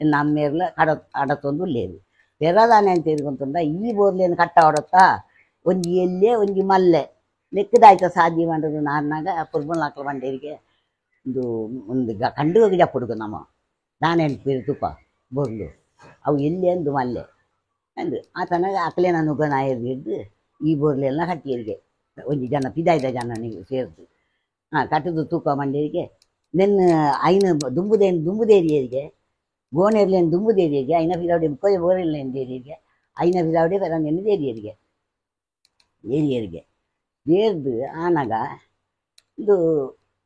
ಎನ್ನ ಅಮ್ಮೇರ್ಲ ಕಡ ಅಡತ್ತೊಂದು ಉಲ್ಲೇರು ಪೆರದಾನೆ ಅಂತ ತಿರ್ಕೊಂತಂದ ಈ ಬೋರ್ಲೇನು ಕಟ್ಟ ಹೊಡತ್ತಾ ಒಂಜಿ ಎಲ್ಲೆ ಒಂಜಿ ಮಲ್ಲೆ ಲೆಕ್ಕದಾಯ್ತ ಸಾಧ್ಯ ಮಾಡೋದು ನಾನಾಗ ಪುರ್ಬಲ್ನಾಕ್ಲ ಬಂಡೇರಿಗೆ ಒಂದು ಒಂದು ಕಂಡು ಹೋಗಿ ಜಪ್ಪುಡುಗು ನಮ್ಮ ದಾನೆ ಪೇರು ತುಪ್ಪ ಬೋರ್ಲು ಅವು ಎಲ್ಲಿ ಅಂದು ಮಲ್ಲೆ ಅಂದು ಆತನಾಗ ಅಕಲೆ ನಾನು ನಾಯರ್ ಹಿಡ್ದು ಈ ಬೋರ್ಲೆಲ್ಲ ಕಟ್ಟಿಯರಿಗೆ ಒಂಜಿ ಜನ ಪಿದಾಯ್ದ ಜನ ನೀವು ಸೇರ್ದು ಹಾಂ ಕಟ್ಟದು ತೂಕ ಮಂಡೇರಿಗೆ ನೆನ್ನ ಐನ ದುಂಬುದೇನು ದುಂಬುದೇರಿಯರಿಗೆ ಗೋಣೆರ್ಲೇನು ದುಂಬುದೇರಿಯರಿಗೆ ಐನ ಫಿದಾವಡೆ ಮುಕ್ಕೋಜ ಬೋರೆಲ್ಲೇನು ದೇರಿಯರಿಗೆ ಐನ ಫಿದಾವಡೆ ಪೆರ ನೆನ್ನು ದೇರಿಯರಿಗೆ ಏರಿಯರಿಗೆ ಬೇರ್ದು ಆನಾಗ ಇದು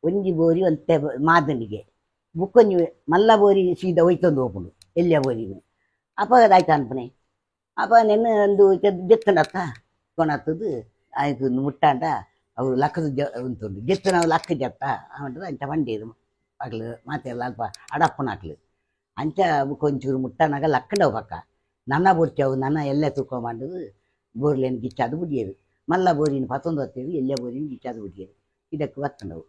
ಒಂಜಿ ಬೋರಿ ಒಂತೆ ಮಾದನಿಗೆ ಬುಕ್ಕೊಂಜಿ ಮಲ್ಲ ಬೋರಿ ಸೀದಾ ಒಯ್ತೊಂದು ಹೋಪುಂಡು ಎಲ್ಲಿಯ ಬೋರಿಗೆ ಅಪ್ಪ ಅದಾಯ್ತು ಅನ್ಪನೆ ಅಪ್ಪ ನೆನ್ನೆ ಒಂದು ಜೆತ್ತನತ್ತ ಕೊಣತ್ತದು ಆಯ್ತು ಮುಟ್ಟಾಂಡ ಅವು ಲಕ್ಕದ ಜ ಉಂಟುಂಡು ಜೆತ್ತು ನಾವು ಲಕ್ಕ ಜತ್ತ ಅವನು ಅಂಚ ಬಂಡೇರು ಅಗ್ಲು ಮಾತೆಲ್ಲ ಅಲ್ಪ ಅಡಪ್ಪನ ಹಾಕ್ಲು ಅಂಚ ಬುಕ್ಕೊಂಚೂರು ಮುಟ್ಟನಾಗ ಲಕ್ಕಂಡವು ಪಕ್ಕ ನನ್ನ ಬೊಡ್ಚವು ನನ್ನ ಎಲ್ಲ ತೂಕ ಮಾಡೋದು ಬೋರ್ಲೇನು ಗಿಚ್ಚಾದು ಬುಡಿಯರು ಮಲ್ಲ ಬೋರಿನ ಪತ್ತೊಂದು ಹೊತ್ತೇವು ಎಲ್ಲ ಬೋರಿನ ಗಿಚ್ಚಾದು ಬುಡಿಯರು ಇದಕ್ಕೆ ಬತ್ತಂಡವು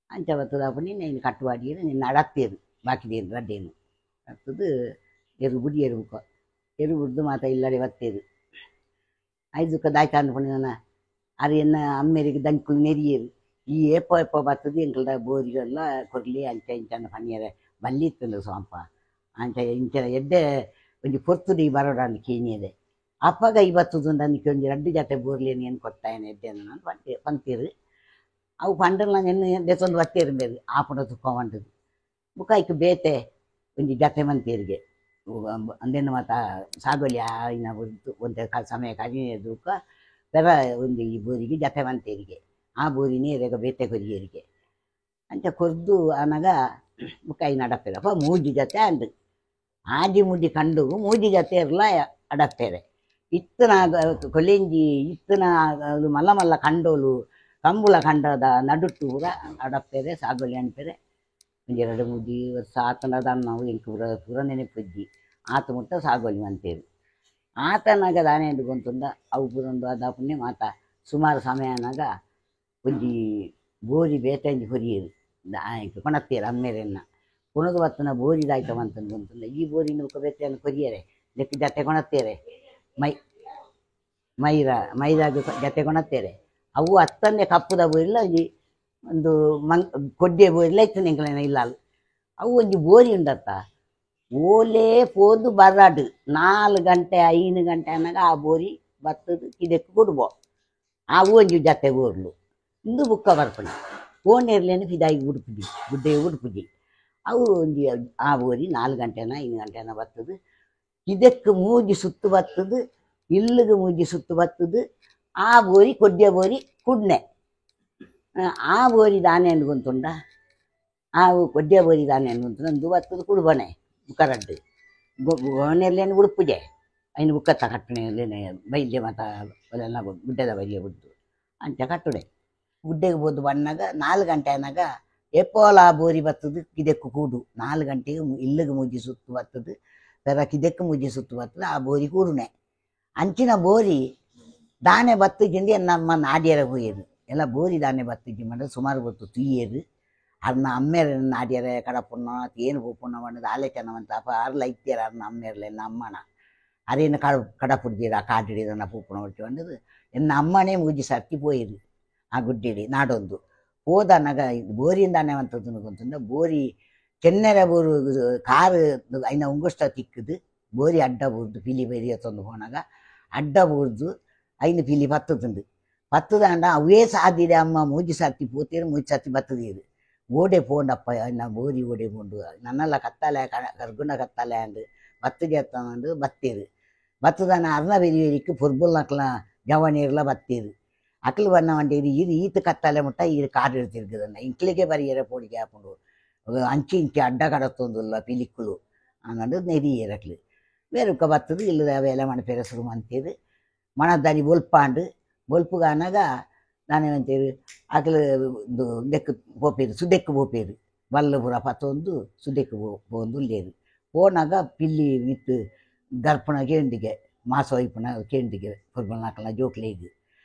ಅಂಚ ಬತ್ತದ ನಿನ್ನ ಕಟ್ಟುವಾಡಿಯರು ನಿನ್ನ ಅಡತ್ತೇರು ಬಾಕಿದೇನು ರಡ್ಡೇನು ಹತ್ತದು ಎರು ಬುಡಿಯರು ಬುಕ್ಕ ಎರು ಬುಡ್ದು ಮಾತ ಇಲ್ಲಡೆ ಬತ್ತೇರು ಐದುಕ್ಕ ದಾಯ್ತ ಅನ್ಕೊಂಡು ಅದು ಎನ್ನ ಅಮ್ಮೇರಿಗೆ ದಂಕುಲು ನೆರಿಯರು ಈ ಏಪೋ ಏಪೋ ಬರ್ತದೆ ಎಂಕಲ್ದ ಬೋರಿಗೆಲ್ಲ ಕೊರ್ಲಿ ಅಂಚ ಇಂಚನ ಪನಿಯರೆ ಬಲ್ಲಿತ್ತಂದು ಸ್ವಂಪ ಅಂಚ ಇಂಚನ ಎಡ್ಡೆ ಒಂಜಿ ಪೊರ್ತುಡು ಈ ಬರೋಡಾಂದು ಕೀನಿಯದೆ ಅಪ್ಪಗ ಈ ಬತ್ತದು ನನಗೆ ಒಂಜಿ ರಡ್ಡು ಜತೆ ಬೋರ್ಲೇನು ಏನು ಕೊಟ್ಟಾಯನ ಎಡ್ಡೆ ನಾನು ಪಂತೆ ಪಂತೀರು ಅವು ಪಂಡಲ್ಲ ಎನ್ನು ದೆಸೊಂದು ಬತ್ತೇರು ಬೇರು ಆಪುಡ ತುಪ್ಪ వంటದು ಬುಕ್ಕಾಯ್ಕು ಬೇತೆ ಒಂಜಿ ಜತೆ ಮಂತೇರಿಗೆ ಅಂದೆನ್ನು ಮಾತ ಸಾಗೋಲಿ ಆಯ್ನ ಒಂತೆ ಸಮಯ ಕಡಿಮೆ ದುಃಖ ಪೆರ ಒಂಜಿ ಈ ಬೋರಿಗೆ ಜತೆ ಮಂತೇರಿಗೆ ಆ ಬೋರಿನೇ ರೇಗ ಬೇತೆ ಕೊರಿಯರಿಗೆ ಅಂಚ ಕೊರ್ದು ಆನಾಗ ಬುಕ್ಕಾಯಿ ನಡಪೇರಪ್ಪ ಮೂಜಿ ಜತೆ ಅಂದು ಆಜಿ ಮೂಜಿ ಕಂಡು ಮೂಜಿ ಜತೆ ಇರಲ ಅಡಪೇರೆ ಇತ್ತನ ಕೊಲೆಂಜಿ ಇತ್ತನ ಮಲ್ಲ ಮಲ್ಲ ಕಂಡೋಲು ಕಂಬುಲ ಕಂಡದ ನಡುಟ್ಟು ಪೂರ ಅಡಪೇರೆ ಸಾಗೋಲಿ ಅನ್ಪೇರೆ ಒಂಜಿ ಎರಡು ಮೂಜಿ ವರ್ಷ ಆತನದ ನಾವು ಎಂಕು ಪೂರ ಪೂರ ನೆನಪುಜ್ಜಿ ಆತ ಮುಟ್ಟ ಸಾಗೋಲಿ ಅಂತೇಳಿ ಆತನಾಗ ದಾನೆ ಗೊಂತುಂದ ಅವು ಪೂರೊಂದು ಅದ ಪುಣ್ಯ ಮಾತ ಸುಮಾರು ಸಮಯನಾಗ ಒಂಜಿ ಬೋರಿ ಬೇತೆ ಒಂಜಿ ಹೊರಿಯರು ಕೊಣತ್ತೇರು ಅಮ್ಮೇರೆನ್ನ ಕೊಣದು ಬತ್ತನ ಬೋರಿದಾಯ್ತವ ಅಂತಂದು ಗೊಂತುಂದ ಈ ಬೋರಿನ ಬೊಕ್ಕ ಬೇತೆಯನ್ನು ಕೊರಿಯರೆ ಲೆಕ್ಕ ಜತೆ ಕೊಣತ್ತೇರೆ ಮೈ ಮೈರ ಮೈರಾಗ ಜತೆ ಕೊಣತ್ತೇರೆ ಅವು ಅತ್ತನ್ನೇ ಕಪ್ಪುದ ಬೋರಿಲ್ಲ ಒಂಜಿ ಒಂದು ಮಂಗ್ ಕೊಡ್ಡೆ ಬೋರಿಲ್ಲ ಇತ್ತು ಎಂಕಲೆನ ಇಲ್ಲ ಅವು ಒಂಜಿ ಬೋರಿ ಉಂಡತ್ತ ಓಲೇ ಪೋದು ಬರಾಡು 4 ಗಂಟೆ 5 ಗಂಟೆ ಅನ್ನಾಗ ಆ ಬೋರಿ ಬತ್ತದು ಇದಕ್ಕೆ ಕೊಡ್ಬೋ ಆ ಒಂಜಿ ಜತೆ ಬೋರ್ಲು ಇಂದು ಬುಕ್ಕ ಬರ್ಪಣೆ ಕೋಣೆರ್ಲೇನು ಫಿದಾಯಿ ಉಡುಪುಜಿ ಗುಡ್ಡೆ ಉಡುಪುಜಿ ಅವು ಒಂಜಿ ಆ ಬೋರಿ 4 ಗಂಟೆನ 5 ಗಂಟೆನ ಬತ್ತದು ಇದಕ್ಕೆ ಮೂಜಿ ಸುತ್ತು ಬತ್ತದು ಇಲ್ಲಿಗೆ ಮೂಜಿ ಸುತ್ತು ಬತ್ತದು ಆ ಬೋರಿ ಕೊಡ್ಡೆ ಬೋರಿ ಕುಡ್ನೆ ಆ ಬೋರಿ ದಾನೆ ಅಂದ್ಕೊಂತುಂಡ ಆ ಕೊಡ್ಡೆ ಬೋರಿ ದಾನೆ ಅನ್ಕೊಂತುಂಡ ಅಂದು ಬತ್ತದು ಕುಡ್ಬನೆ ಬುಕ್ಕರಡ್ಡು ಗೋಣೆರ್ಲೇನು ಉಡುಪುಜೆ ಐನು ಬುಕ್ಕತ್ತ ಕಟ್ಟಣೆ ಬೈಲ್ಯ ಮಾತ ಒಲೆಲ್ಲ ಗುಡ್ಡೆದ ಬರಿಯ ಬಿಡ್ದು ಅಂಚ ಕಟ್ಟುಡೆ ಗುಡ್ಡೆಗೆ ಬೋದು ಬಣ್ಣಾಗ 4 ಗಂಟೆ ಅನ್ನಾಗ ಎಪ್ಪೋಲ ಆ ಬೋರಿ ಬತ್ತದು ಕಿದೆಕ್ಕು ಕೂಡು 4 ಗಂಟೆಗೆ ಇಲ್ಲಿಗೆ ಮೂಜಿ ಸುತ್ತು ಬತ್ತದು ಪೆರ ಕಿದೆಕ್ಕು ಮೂಜಿ ಸುತ್ತು ಬತ್ತದು ಆ ಬೋರಿ ಕೂಡುನೆ ಅಂಚಿನ ಬೋರಿ ದಾನೆ ಬತ್ತು ಜಿಂಡಿ ನಮ್ಮ ನಾಡಿಯರ ಹೋಯರು ಎಲ್ಲ ಬೋರಿ ದಾನೆ ಬತ್ತು ಜಿಮ್ಮಂಡ ಸುಮಾರು ಗೊತ್ತು ತುಯ್ಯರು ಅರ್ನ ಅಮ್ಮೇರ ನಾಡಿಯರ ಕಡಪುಣ್ಣ ಏನು ಪೋಪುಣ್ಣ ಬಣ್ಣದ ಆಲೇಚನವಂತ ಅಪ್ಪ ಅರ್ಲ ಇತ್ತಿಯರ ಅರ್ನ ಅಮ್ಮೇರ್ಲ ಎನ್ನ ಅಮ್ಮನ ಅದೇನು ಕಡ ಕಡಪುಡ್ದಿರ ಆ ಕಾಟಿಡಿರನ್ನ ಪೂಪುಣ ಹೊಡ್ತಿ ಬಂದದು ಎನ್ನ ಅಮ್ಮನೇ ಮೂಜಿ ಸರ್ತಿ ಪೋಯಿರು ಆ ಗುಡ್ಡಿಡಿ ನಾಡೊಂದು ಹೋದನಾಗ ಬೋರಿಂದಾನೆ ಅಂತದ್ದು ಗೊತ್ತಂದ್ರೆ ಬೋರಿ ಚೆನ್ನೆರ ಬೋರು ಕಾರು ಐನ ಉಂಗುಷ್ಟ ತಿಕ್ಕದು ಬೋರಿ ಅಡ್ಡ ಬೂರ್ದು ಪಿಲಿ ಬೈರಿ ತಂದು ಹೋನಾಗ ಅಡ್ಡ ಬೂರ್ದು ಐನು ಪಿಲಿ ಪತ್ತುಂಡು ಪತ್ತದಾಂಡ ಅವೇ ಸಾದಿದೆ ಅಮ್ಮ ಮೂಜಿ ಸರ್ತಿ ಪೋತೇರು ಮೂಜಿ ಸರ್ತಿ ಬತ್ತದಿರು ಓಡೆ ಪೋಂಡಪ್ಪ ನಾ ಬೋರಿ ಓಡೆ ಪೋಂಡು ನನ್ನೆಲ್ಲ ಕತ್ತಾಲೆ ಕರ್ಗುಣ ಕತ್ತಾಲೆ ಅಂದು ಬತ್ತು ಜೇತಂದು ಬತ್ತೀರು ಬತ್ತದಾನ ಅರ್ಣ ಬೆರಿಯರಿಗೆ ಪುರ್ಬುಲ್ನಕ್ಲ ಜವನೀರ್ಲ ಬತ್ತೀರು ಅಕ್ಲು ಬಣ್ಣ ವಂಡೀರು ಇದು ಈತ ಕತ್ತಾಲೆ ಮುಟ್ಟ ಈ ಕಾಡು ಇಡ್ತಿರ್ಗದನ್ನ ಇಂಕ್ಲಿಗೆ ಬರಿಯರ ಪೋಡಿಗೆ ಹಾಕೊಂಡು ಅಂಚಿ ಇಂಚಿ ಅಡ್ಡ ಕಡತ್ತೊಂದುಲ್ಲ ಪಿಲಿಕ್ಕುಲು ಅನ್ನೋದು ನೆರಿಯರಕ್ಲು ಬೇರುಕ್ಕ ಬತ್ತದು ಇಲ್ಲದ ವೇಲೆ ಮಣಪೇರ ಶುರು ಅಂತೀರು ಮಣದಾರಿ ಬೊಲ್ಪಾಂಡು ಬೊಲ್ಪುಗಾನಾಗ ನಾನೇನಂತೀರಿ ಅಕ್ಲು ಇಂದೆಕ್ಕು ಪೋಪೇರು ಸುದೆಕ್ಕು ಪೋಪೇರು ಬಲ್ಲ ಪೂರ ಪತ್ತೊಂದು ಸುದೆಕ್ಕು ಪೋಂದು ಉಲ್ಲೇರು ಪೋನಾಗ ಪಿಲ್ಲಿ ಮಿತ್ತು ಗರ್ಪಣ ಕೇಂಡಿಗೆ ಮಾಸ ಒಯ್ಪುನ ಕೇಂಡಿಗೆ ಪುರ್ಬಲ್ನಾಕಲ್ನ ಜೋಕ್ಲೇಗ್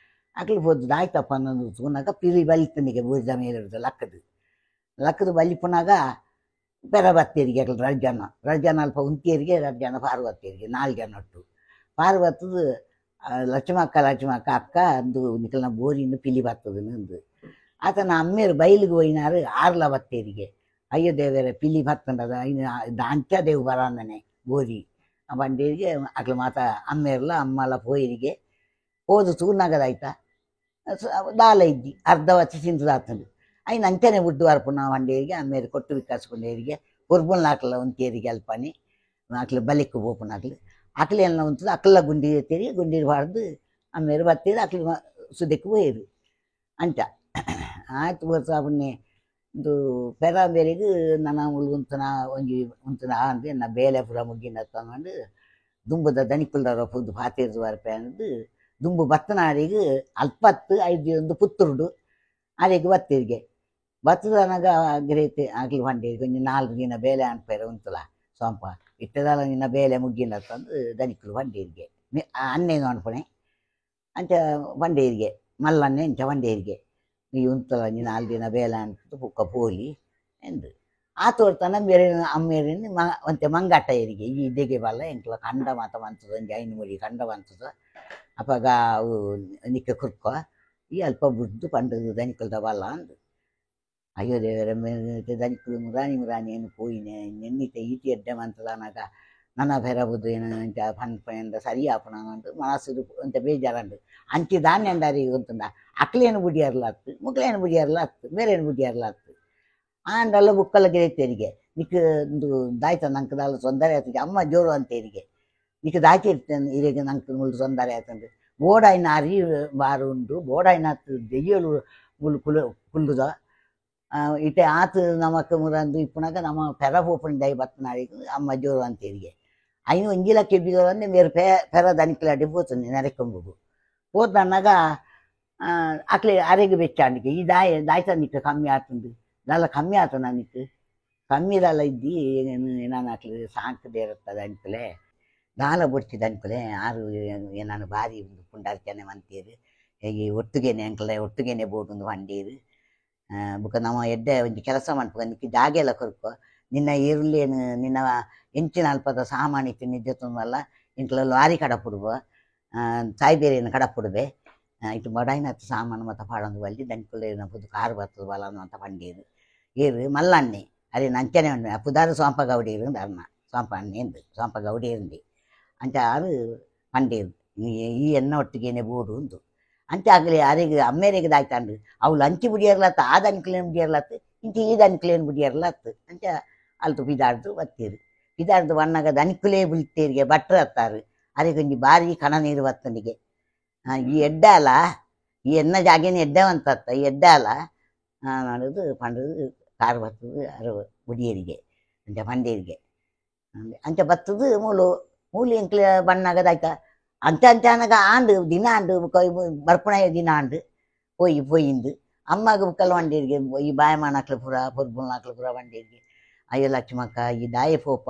ಅಕ್ಲು ಪೋದು ದಾಯ್ತಪ್ಪ ಅನ್ನೋದು ತೂನಾಗ ಪಿಲಿ ಬಲಿತನಿಗೆ ಬೂರಿದ ಮೇಲೆ ಇರ್ತದೆ ಲಕ್ಕದು ಲಕ್ಕದು ಬಲಿಪುನಾಗ ಪೆರ ಬತ್ತೇರಿಗೆ ಅಕ್ಲು ರಡ್ಡು ಜನ ರಡ್ಡು ಜನ ಅಲ್ಪ ಉಂತಿಯರಿಗೆ ರಡ್ಡು ಜನ ಪಾರ್ವತಿಯರಿಗೆ ನಾಲ್ಕು ಜನ ಒಟ್ಟು ಪಾರ್ವತದು ಲಕ್ಷ್ಮಕ್ಕ ಲಕ್ಷ್ಮಕ್ಕ ಅಕ್ಕ ಅಂದು ನಿಕಲ್ನ ಬೋರಿನ ಪಿಲಿ ಬರ್ತದನ್ನು ಅಂದು ಆತನ ಅಮ್ಮೇರು ಬೈಲಿಗೆ ಹೋಯಿನಾರು ಆರ್ಲ ಬತ್ತೇರಿಗೆ ಅಯ್ಯೋ ದೇವರ ಪಿಲಿ ಬತ್ತಂಡದ ಅಂಚ ದೇವು ಬರಾಂದನೆ ಬೋರಿ ಬಂಡೇರಿಗೆ ಅಕ್ಲು ಮಾತ ಅಮ್ಮೇರ್ಲ ಅಮ್ಮಲ ಪೋಯಿರಿಗೆ ಹೋದು ತೂನಾಗದಾಯ್ತಾ ದಾಲ ಇದ್ದಿ ಅರ್ಧ ವಚ್ಚ ಚಿಂತದಾತಂದು ಐನ ಅಂಚನೆ ಬುಡ್ಡು ವಾರ್ಪುನ వండేರಿಗೆ ಅಮ್ಮೇರು ಕೊಟ್ಟು ವಿಕಾಸ್ಕೊಂಡೇರಿಗೆ ಪುರ್ಬುಲ್ ನಾಕಲ ಒಂತೇರಿಗೆ ಅಲ್ಪನಿ ಅಕ್ಲು ಬಲಿಕ್ಕು ಪೋಪುನ ಅಕ್ಲು ಅಕ್ಲು ಎಲ್ಲ ಉಂತದ ಅಕ್ಲ ಗುಂಡಿ ಎತ್ತೀರಿ ಗುಂಡಿ ಬಾರ್ದು ಅಮ್ಮೇರು ಬತ್ತೀರಿ ಅಕ್ಲು ಸುದೆಕ್ಕು ಪೋಯಿರು ಅಂಚ ಆಯ್ತು ಬರ್ತಾಪುಣ್ಣೆ ಇಂದು ಪೆರಾಂಬೇರಿಗೆ ನನ್ನ ಮುಳ್ಳು ಉಂತನ ಒಂಜಿ ಉಂತನ ಅಂದ್ರೆ ನಾ ಬೇಲೆ ಪೂರ ಮುಗ್ಗಿನ ತಗೊಂಡು ದುಂಬುದ ದನಿಕುಲ್ದರ ಪುದ್ದು ಪಾತಿರ್ದು ಬರ್ಪೆ ಅಂದು ದುಂಬು ಬತ್ತನಾರಿಗೆ ಅಲ್ಪತ್ತು ಐದು ಒಂದು ಪುತ್ತುರುಡು ಅರೆಗೆ ಬತ್ತಿರಿಗೆ ಬತ್ತದನಗ ಗ್ರೇತೆ ಆಗ್ಲಿ ಬಂಡೆ ಕೊಂಚ ನಾಲ್ಕು ದಿನ ಬೇಲೆ ಅನ್ಪೇರೆ ಉಂತಲ ಸೊಂಪ ಇಟ್ಟದಲ್ಲ ನಿನ್ನ ಬೇಲೆ ಮುಗ್ಗಿನ ತಂದು ದನಿಕುಲು ಬಂಡೀರಿಗೆ ಅನ್ನೇನು ಅನ್ಪಣೆ ಅಂಚ ಬಂಡೀರಿಗೆ ಮಲ್ಲನ್ನೆ ಅಂಚ ಬಂಡೀರಿಗೆ ಈ ಉಂತಲ ನೀನು ನಾಲ್ಕು ದಿನ ಬೇಲೆ ಅಂತ ಪುಕ್ಕ ಪೋಲಿ ಎಂದು ಆ ತೋರ್ತನ ಬೇರೆ ಅಮ್ಮೇರಿನ ಮ ಒಂತೆ ಮಂಗಾಟ ಏರಿಗೆ ಈ ಇದೆಗೆ ಬಲ್ಲ ಎಂಕ್ಲ ಕಂಡ ಮಾತ ಮಂತದ ಒಂಜಿ ಐನು ಮುಡಿ ಕಂಡ ಮಂತದ ಅಪಗ ಅವು ನಿಕ್ಕ ಕುರ್ಕ ಈ ಅಲ್ಪ ಬುಡ್ದು ಪಂಡದು ದನಿಕುಲ್ದ ಬಲ್ಲ ಅಂದು ಅಯ್ಯೋ ದೇವರ ದನಿಕುಲು ಮುರಾನಿ ಮುರಾನಿ ಏನು ಪೋಯಿನೆ ನೆನ್ನಿತೆ ಈಟಿ ಎಡ್ಡೆ ಮಂತದನಗ ನನ್ನ ಫೆರಬುದು ಏನು ಅಂಚ ಪನ್ಪೆಂದ ಸರಿ ಆಪುನ ಅಂದು ಮನಸ್ಸು ಅಂತ ಬೇಜಾರಂಡು ಅಂಚಿ ಧಾನ್ಯ ಅಂಡಾರಿ ಗೊತ್ತುಂಡ ಅಕ್ಲೇನು ಬುಡಿಯಾರ್ಲ ಅತ್ತು ಮುಕ್ಲೇನು ಬುಡಿಯಾರ್ಲ ಅತ್ತು ಬೇರೇನು ಬುಡಿಯಾರ್ಲ ಅತ್ತು ಆಂಡಲ್ಲ ಬುಕ್ಕಲ್ಲ ಗೆಳೆತೇರಿಗೆ ನಿಕ್ ಒಂದು ದಾಯ್ತ ನಂಗೆ ದಾಲ ತೊಂದರೆ ಆಯ್ತು ಅಮ್ಮ ಜೋರು ಅಂತೇರಿಗೆ ನಿಕ್ ದಾಚಿ ಇರ್ತೇನೆ ಇರಿಗೆ ನಂಗೆ ಮುಳ್ಳು ತೊಂದರೆ ಆಯ್ತಂದ್ರೆ ಬೋಡಾಯಿನ ಅರಿ ಬಾರು ಉಂಟು ಬೋಡಾಯಿನ ದೆಯ್ಯಲು ಮುಳ್ಳು ಕುಲು ಕುಲ್ಲುದ ಇಟೆ ಆತು ನಮಕ್ ಮುರಂದು ಇಪ್ಪುನಾಗ ನಮ್ಮ ಪೆರ ಪೋಪುನ ದೈ ಬತ್ತನಾರಿಗೆ ಅಮ್ಮ ಜೋರು ಅಂತೇರಿಗೆ ಐನು ಒಂಜಿಲ ಕೆಬ್ಬಿದವರು ಅಂದ್ರೆ ಬೇರೆ ಪೆರ ದನಿಕಲಾಡಿ ಪೋತುಂది ನೆರೆಕೊಂಬುಗು పోతన్నాక అట్లే అరేగి ಬೆಚ್ಚಾಂಡಿಗೆ ಈ ದಾಯ ದಾಯ್ತ ನಿಕ್ಕ ಕಮ್ಮಿ ಆತುಂಡು ದಾಲ ಕಮ್ಮಿ ಆತನ ನಿಕ್ ಕಮ್ಮಿ ದಾಲ ಇದ್ದಿ ನಾನು ಅಟ್ಲೆ ಸಾಂಕ್ ದೇರತ್ತದ ಅನ್ಕಲೆ ದಾಲ ಬೊಡ್ಚಿದ ಅನ್ಕಲೆ ಆರು ಏನಾನು ಭಾರಿ ಪುಂಡಾರ್ಚನೆ ಮಂತೀರು ಹೇಗೆ ಒಟ್ಟುಗೇನೆ ಅಂಕಲೆ ಒಟ್ಟುಗೇನೆ ಬೋಟುಂದು ವಂಡೀರು ಬುಕ್ಕ ನಮ್ಮ ಎಡ್ಡೆ ಒಂಜಿ ಕೆಲಸ ಮನ್ಪುಗ ನಿಕ್ ಜಾಗೆಲ್ಲ ಕೊರ್ಕೊ ನಿನ್ನ ಏರುಲೇನು ನಿನ್ನ ಎಂಚಿನ ಅಲ್ಪದ ಸಾಮಾನು ಇತ್ತು ನಿದ್ದೆ ತುಂಬಲ್ಲ ಇಂಕ್ಲ ಲಾರಿ ಕಡಪುಡುವ ಸಾಯ್ಬೇರಿನ ಕಡಪುಡುವೆ ಇಟ್ಟು ಬಡಾಯಿನ ಸಾಮಾನು ಮತ್ತು ಪಾಡೊಂದು ಬಲ್ಲಿ ದನ್ಕುಲೇನ ಪುದು ಕಾರು ಬರ್ತದ ಬಲ ಅಂತ ಪಂಡೀರು ಏರು ಮಲ್ಲನ್ನೆ ಅರೆ ನಂಚನೆ ಉಂಡು ಪುದಾರು ಸೋಂಪ ಗೌಡೀರು ಅರ್ನ ಸೋಂಪ ಅಣ್ಣೆ ಎಂದು ಸೋಂಪ ಗೌಡೀರುಂದಿ ಅಂಚ ಆರು ಪಂಡೀರು ಈ ಎನ್ನ ಒಟ್ಟಿಗೆನೆ ಬೋಡು ಉಂದು ಅಂಚ ಆಗಲಿ ಅರೆಗೆ ಅಮ್ಮೇರಿಗೆ ದಾಯ್ತಾಂಡು ಅವು ಅಂಚಿ ಬುಡಿಯರ್ಲತ್ತ ಆ ದನ್ಕುಲೇನು ಬುಡಿಯರ್ಲತ್ತು ಇಂಚಿ ಈ ದನ್ಕುಲೇನು ಬುಡಿಯರ್ಲತ್ತು ಅಂಚ ಅಲ್ತು ಪಿದಾಡ್ದು ಬತ್ತೀರು ಪಿದಾಡ್ದು ಬಣ್ಣಗ ದನಿಕುಲೇ ಬುಲ್ತೇರಿಗೆ ಬಟ್ರ ಹತ್ತಾರು ಅರೆ ಕೊಂಜಿ ಬಾರಿ ಕಣ ನೀರು ಬತ್ತನಿಗೆ ಈ ಎಡ್ಡೆ ಅಲ್ಲ ಈ ಎನ್ನ ಜಾಗೇನೆ ಎಡ್ಡೆ ಅಂತತ್ತ ಈ ಎಡ್ಡೆ ಅಲ್ಲ ಮಾಡೋದು ಪಂಡದು ಕಾರು ಬರ್ತದೆ ಅರು ಬುಡಿಯರಿಗೆ ಅಂಚ ಪಂಡೇರಿಗೆ ಅಂಚ ಬತ್ತದು ಮೂಲು ಮೂಲು ಎಂಕ್ಲೆ ಬಣ್ಣಗದಾಯ್ತ ಅಂಚ ಅಂಚ ಅನಗ ಆಂಡು ದಿನ ಆಂಡು ಬರ್ಪುಣ ದಿನ ಆಂಡು ಪೋಯಿ ಪೋಯಿಂದು ಅಮ್ಮಗ ಬುಕ್ಕಲ್ಲ ವಂಡೀರಿಗೆ ಈ ಬಾಯಮಾನಕ್ಲು ಪೂರ ಪುರ್ಬುಲ್ನಾಕ್ಲು ಪೂರ ವಂಡೀರಿಗೆ ಅಯ್ಯೋ ಲಕ್ಷ್ಮಕ್ಕ ಈ ದಾಯ ಪೋಪ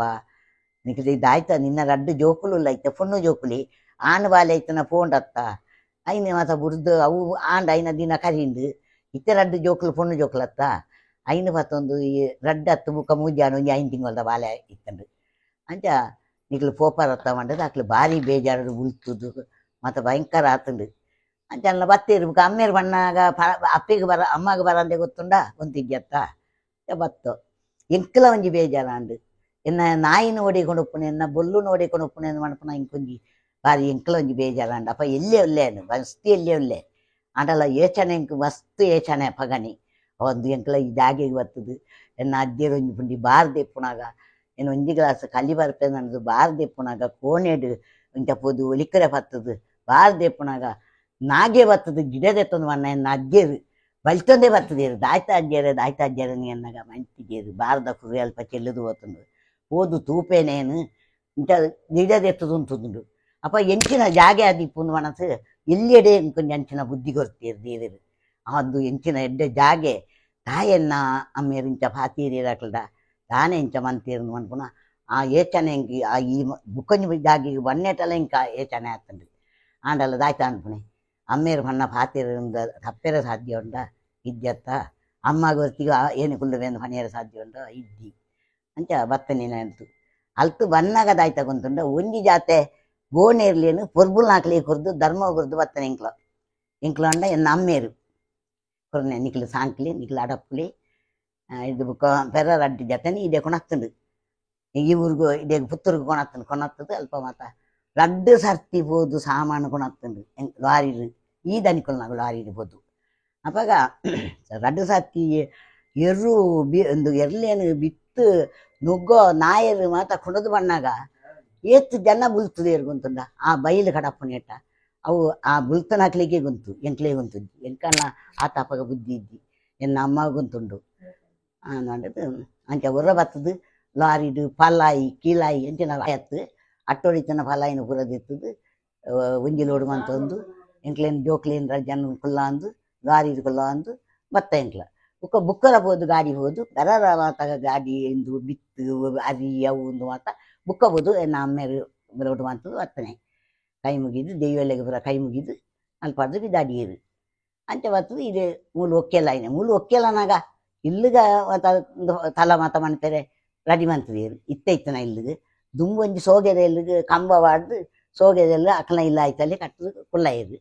ನಿಕ್ ಇದಾಯ್ತ ನಿನ್ನ ರಡ್ಡು ಜೋಕುಲು ಐತೆ ಪೊಣ್ಣು ಜೋಕುಲಿ ಆಣ್ ಬಾಲೆ ಐತನ ಪೋಂಡತ್ತ ಐನೆ ಮಾತ ಬುಡ್ದು ಅವು ಆಂಡ್ ಐನ ದಿನ ಕರಿಂದು ಇತ್ತೆ ರಡ್ಡು ಜೋಕುಲು ಪೊಣ್ಣು ಜೋಕುಲತ್ತ ಐನು ಪತ್ತೊಂದು ಈ ರಡ್ಡು ಹತ್ತು ಬುಕ್ಕ ಮೂಜಾನು ಒಂಜಿ ಐನ್ ತಿಂಗೊಲ್ದ ಬಾಲೆ ಇತ್ತಂಡು ಅಂಚ ನಿಕ್ಲು ಪೋಪರತ್ತ ಮಂಡದ ಅಕ್ಲು ಭಾರಿ ಬೇಜಾರು ಉಲ್ತುದು ಮತ್ತು ಭಯಂಕರ ಆತಂಡು ಅಂಚ ಅಲ್ಲ ಬತ್ತೀರು ಬುಕ್ಕ ಅಮ್ಮೇರು ಬಣ್ಣಾಗ ಅಪ್ಪಿಗೆ ಬರ ಅಮ್ಮಗೆ ಬರಂದೆ ಗೊತ್ತುಂಡ ಒಂತಿಜ್ಜತ್ತ ಬತ್ತು ಎಂಕಲ ಒಂಜಿ ಬೇಜಾರಾಂಡು ಎನ್ನ ನಾಯಿನ ಓಡಿಕೊಂಡು ಉಪ್ಪುನೆ ಎನ್ನ ಬೊಲ್ಲು ನೋಡಿಕೊಂಡು ಉಪ್ಪುನೆ ಮಣಪುನ ಇಂಕೊಂಜಿ ಬಾರಿ ಎಂಕಲ ಒಂಜಿ ಬೇಜಾರಾಂಡು ಅಪ್ಪ ಎಲ್ಲೇ ಒಲ್ಲೇನು ಮಸ್ತಿ ಎಲ್ಲೇ ಒಲ್ಲೆ ಆಂಡಲ ಏಚನೆ ಇಂಕ್ ಮಸ್ತ್ ಏಚನೆ ಪಗಣಿ ಒಂದು ಎಂಕಲ ಈ ಜಾಗೆಗೆ ಬರ್ತದೆ ಎನ್ನ ಅಜ್ಜಿಯರು ಒಂಜಿ ಪುಂಡಿ ಬಾರ್ ದೆಪ್ಪುನಾಗ ಎನ್ನ ಒಂಜಿ ಗ್ಲಾಸ್ ಕಲಿ ಬರ್ಪೆ ನನ್ನದು ಬಾರ್ ದೆಪ್ಪುನಾಗ ಕೋಣೆಡು ಇಂಚ ಪೋದು ಒಲಿಕರೆ ಬರ್ತದೆ ಬಾರ್ ದೆಪ್ಪುನಾಗ ನಾಗೆ ಬರ್ತದೆ ಗಿಡದೆತ್ತೊಂದು ಮಣ್ಣ ಎನ್ನ ಅಜ್ಜಿಯರು ಬಲ್ತೊಂದೇ ಬರ್ತದೆ ದಾಯ್ತ ಅಜ್ಜಿಯರೆ ದಾಯ್ತ ಅಜ್ಜಿಯರೆ ನೀ ಎನ್ನಾಗ ಮಂತಿಗೇರು ಬಾರದ ಕುರಿ ಅಲ್ಪ ಚೆಲ್ಲುದು ಹೋತಂದು ಪೋದು ತೂಪೇನೇನು ಇಂಚ ಗಿಡದೆತ್ತದು ಉಂಟುಂಡು ಅಪ್ಪ ಎಂಚಿನ ಜಾಗೆ ಆದಿಪ್ಪುಂದು ಮನಸ್ಸು ಎಲ್ಲಿಯಡೆ ಇಂಕೊಂಜಿ ಅಂಚಿನ ಬುದ್ಧಿ ಕೊರ್ತೀರು ದೇವರು ಅದು ಎಂಚಿನ ಎಡ್ಡೆ ಜಾಗೆ ತಾಯನ್ನ ಅಮ್ಮೇರು ಇಂಚ ಪಾತೀರಿರಕಲ್ದ ತಾನೇ ಇಂಚ ಮಂತೀರ್ನು ಮನ್ಪುನ ಆ ಏಚನೆ ಇಂಕಿ ಆ ಈ ಬುಕ್ಕೊಂಜಿ ಜಾಗೆಗೆ ಬನ್ನೇಟಲ ಇಂಕ ಏಚನೆ ಆತಂಡು ಆಂಡಲ ದಾಯ್ತ ಅನ್ಪುಣೆ ಅಮ್ಮೇರು ಪಣ್ಣ ಪಾತೀರಿಂದ ತಪ್ಪೆರ ಸಾಧ್ಯ ಉಂಡ ಇದ್ಯತ್ತ ಅಮ್ಮ ಗೊತ್ತಿಗೆ ಏನು ಕುಲ್ಲುವೇನು ಪಣಿಯರ ಸಾಧ್ಯ ಉಂಡ ಇದ್ದಿ ಅಂಚ ಬತ್ತನೇನ ಅಂತು ಅಲ್ತು ಬನ್ನಾಗ ದಾಯ್ತ ಗೊಂತುಂಡ ಒಂಜಿ ಜಾತೆ ಗೋಣೇರ್ಲೇನು ಪೊರ್ಬುಲ್ ನಾಕ್ಲಿ ಕೊರ್ದು ಧರ್ಮ ಕೊರ್ದು ಬತ್ತನೆ ಇಂಕ್ಲ ಇಂಕ್ಲ ಅಂಡ ಎನ್ನ ಅಮ್ಮೇರು ಕೊರ್ನೆ ನಿಕ್ಲು ಸಾಂಕ್ಲಿ ನಿಕ್ಲು ಅಡಪ್ಪುಲಿ ಇದು ಬುಕ್ಕ ಪೆರ ರಡ್ಡಿ ಜತೆನೆ ಇದೇ ಕೊಣತ್ತುಂಡು ಈ ಊರಿಗೂ ಇದೇ ಪುತ್ತೂರ್ಗು ಕೊಣತ್ತುಂಡು ಕೊಣತ್ತದು ಅಲ್ಪ ಮಾತ ರಡ್ಡು ಸರ್ತಿ ಪೋದು ಸಾಮಾನು ಕೊಣತ್ತುಂಡು ಲಾರಿಡು ಈ ದನಿಕೊಲ್ ನಾಗ ಲಾರಿಡು ಪೋದು ಅಪಗ ರಡ್ಡು ಸರ್ತಿ ಎರು ಬಿ ಒಂದು ಎರ್ಲೇನು ಬಿತ್ತು ನುಗ್ಗೋ ನಾಯರು ಮಾತ ಕುಣದು ಬಣ್ಣಾಗ ಏತ್ ಜನ ಬುಲ್ತದೆ ಎರ್ಗೊಂತುಂಡ ಆ ಬೈಲು ಕಡಪ್ಪನೇಟ ಅವು ಆ ಬುಲ್ತನ ಹಾಕ್ಲಿಕ್ಕೆ ಗೊತ್ತು ಎಂಕ್ಲೇ ಗೊತ್ತು ಎಂಕಲ್ಲ ಆ ತಾಪಗ ಬುದ್ಧಿ ಇದ್ದಿ ಎನ್ನ ಅಮ್ಮ ಗೊತ್ತುಂಡು ನೋಡದು ಅಂಚ ಉರ್ರ ಬತ್ತದು ಲಾರಿಡು ಪಲಾಯಿ ಕೀಲಾಯಿ ಅಂಚಿನ ಆಯತ್ತು ಅಟ್ಟೊಡಿತನ ಪಲಾಯಿನ ಪುರದಿತ್ತದು ಒಂಜಿ ಲೋಡು ಮಂತೊಂದು ಎಂಕ್ಲೇನ್ ಜೋಕ್ಲೇನ್ ಜನ ಕುಲ್ಲ ಅಂದು ಲಾರಿಡು ಕುಲ್ಲ ಅಂದು ಬತ್ತ ಎಂಕ್ಲ ಬುಕ್ಕ ಬುಕ್ಕರ ಪೋದು ಗಾಡಿ ಹೋದು ಕರರ ಮಾತಾಗ ಗಾಡಿ ಎಂದು ಬಿತ್ತು ಅರಿ ಅವು ಒಂದು ಮಾತ ಬುಕ್ಕ ಬೋದು ಎನ್ನ ಅಮ್ಮೇರು ರೋಡ್ ಮಂತದ್ದು ಬತ್ತನೆ ಕೈ ಮುಗಿದು ದೈವಲೆಗೆ ಪೂರ ಕೈ ಮುಗಿದು ಅಲ್ಪ ಪಡ್ದು ದಾಡಿಯರು ಅಂಚ ಬರ್ತದೆ ಇದು ಮೂಲು ಒಕ್ಕೆಲ್ಲ ಐನೆ ಮೂಲು ಒಕ್ಕೆಲ್ಲನಾಗ ಇಲ್ಲುಗ ಮಾತ ತಲ ಮಾತ ಮನ್ಪೆರೆ ರೆಡಿ ಮಂತದೇರು ಇತ್ತ ಇತ್ತನ ಇಲ್ಲುಗು ದುಂಬೊಂಜಿ ಸೋಗೆದ ಇಲ್ಲುಗು ಕಂಬ ವಾಡ್ದು ಸೋಗೆದೆಲ್ಲ ಅಕ್ಲ ಇಲ್ಲ ಆಯ್ತಲ್ಲಿ ಕಟ್ಟದು ಕುಲ್ಲ ಇರು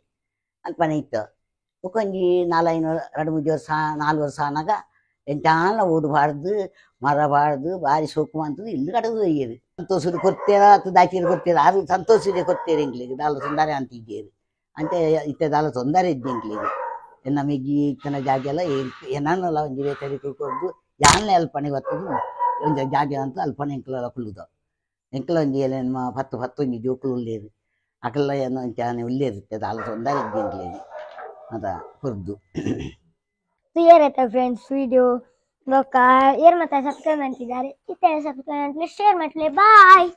ಅಲ್ಪನೆ ಇತ್ತು ಬುಕ್ಕೊಂಜಿ ನಾಲೈನು ಎರಡು ಮೂಜಿ ವರ್ಷ ನಾಲ್ಕು ವರ್ಷ ಆನಾಗ ಎಂಚಾಲ ಓಡು ಬಾರ್ದು ಮರ ಬಾರ್ದು ಬಾರಿ ಸೋಕು ಅಂತದ್ದು ಇಲ್ಲಿ ಕಡದು ಒಯ್ಯರು ಸಂತೋಷದ ಕೊಡ್ತೇರ ಅಥವಾ ದಾಚಿರು ಕೊಡ್ತೇರ ಅದು ಸಂತೋಷದ ಕೊಡ್ತೇರೆ ಎಂಕ್ಲಿಗೆ ದಾಲ ತೊಂದರೆ ಅಂತ ಇದ್ದೇರು ಅಂತೆ ಇತ್ತೆ ದಾಲ ತೊಂದರೆ ಇದ್ದೆ ಎಂಕ್ಲಿಗೆ ಎನ್ನ ಮೆಗ್ಗಿ ಇತ್ತನ ಜಾಗೆಲ್ಲ ಏನನ್ನಲ್ಲ ಒಂಜಿ ವೇತರಿ ಕೊರ್ದು ಯಾನ್ಲೆ ಅಲ್ಪನೆ ಬರ್ತದೆ ಒಂಜಿ ಜಾಗೆ ಅಂತ ಅಲ್ಪನೆ ಎಂಕ್ಲೆಲ್ಲ ಕುಲ್ಲುದ ಎಂಕ್ಲ ಒಂಜಿ ಏನೇನು ಪತ್ತು ಪತ್ತು ಒಂಜಿ ಜೋಕುಲು ಉಳ್ಳೇರು ಅಕಲ್ಲ ಏನೋ ಒಂಚಾನೆ ಉಳ್ಳೇರುತ್ತೆ ದಾಲ ತೊಂದರೆ ಇದ್ದೆ ಎಂಕ್ಲಿಗೆ ಅದ ಕೊರ್ದು. ಏರೈತೆ ಫ್ರೆಂಡ್ಸ್ ವಿಡಿಯೋ ಬೊಕ್ಕ ಏರ್ ಮತ್ತೆ ಸಬ್ಸ್ಕ್ರೈಬ್ ಅಂತಿದ್ದಾರೆ ಇತ್ತೆ ಸಬ್ಸ್ಕ್ರೈಬ್ ಶೇರ್ ಮಾಡ್ಲಿ. ಬಾಯ್.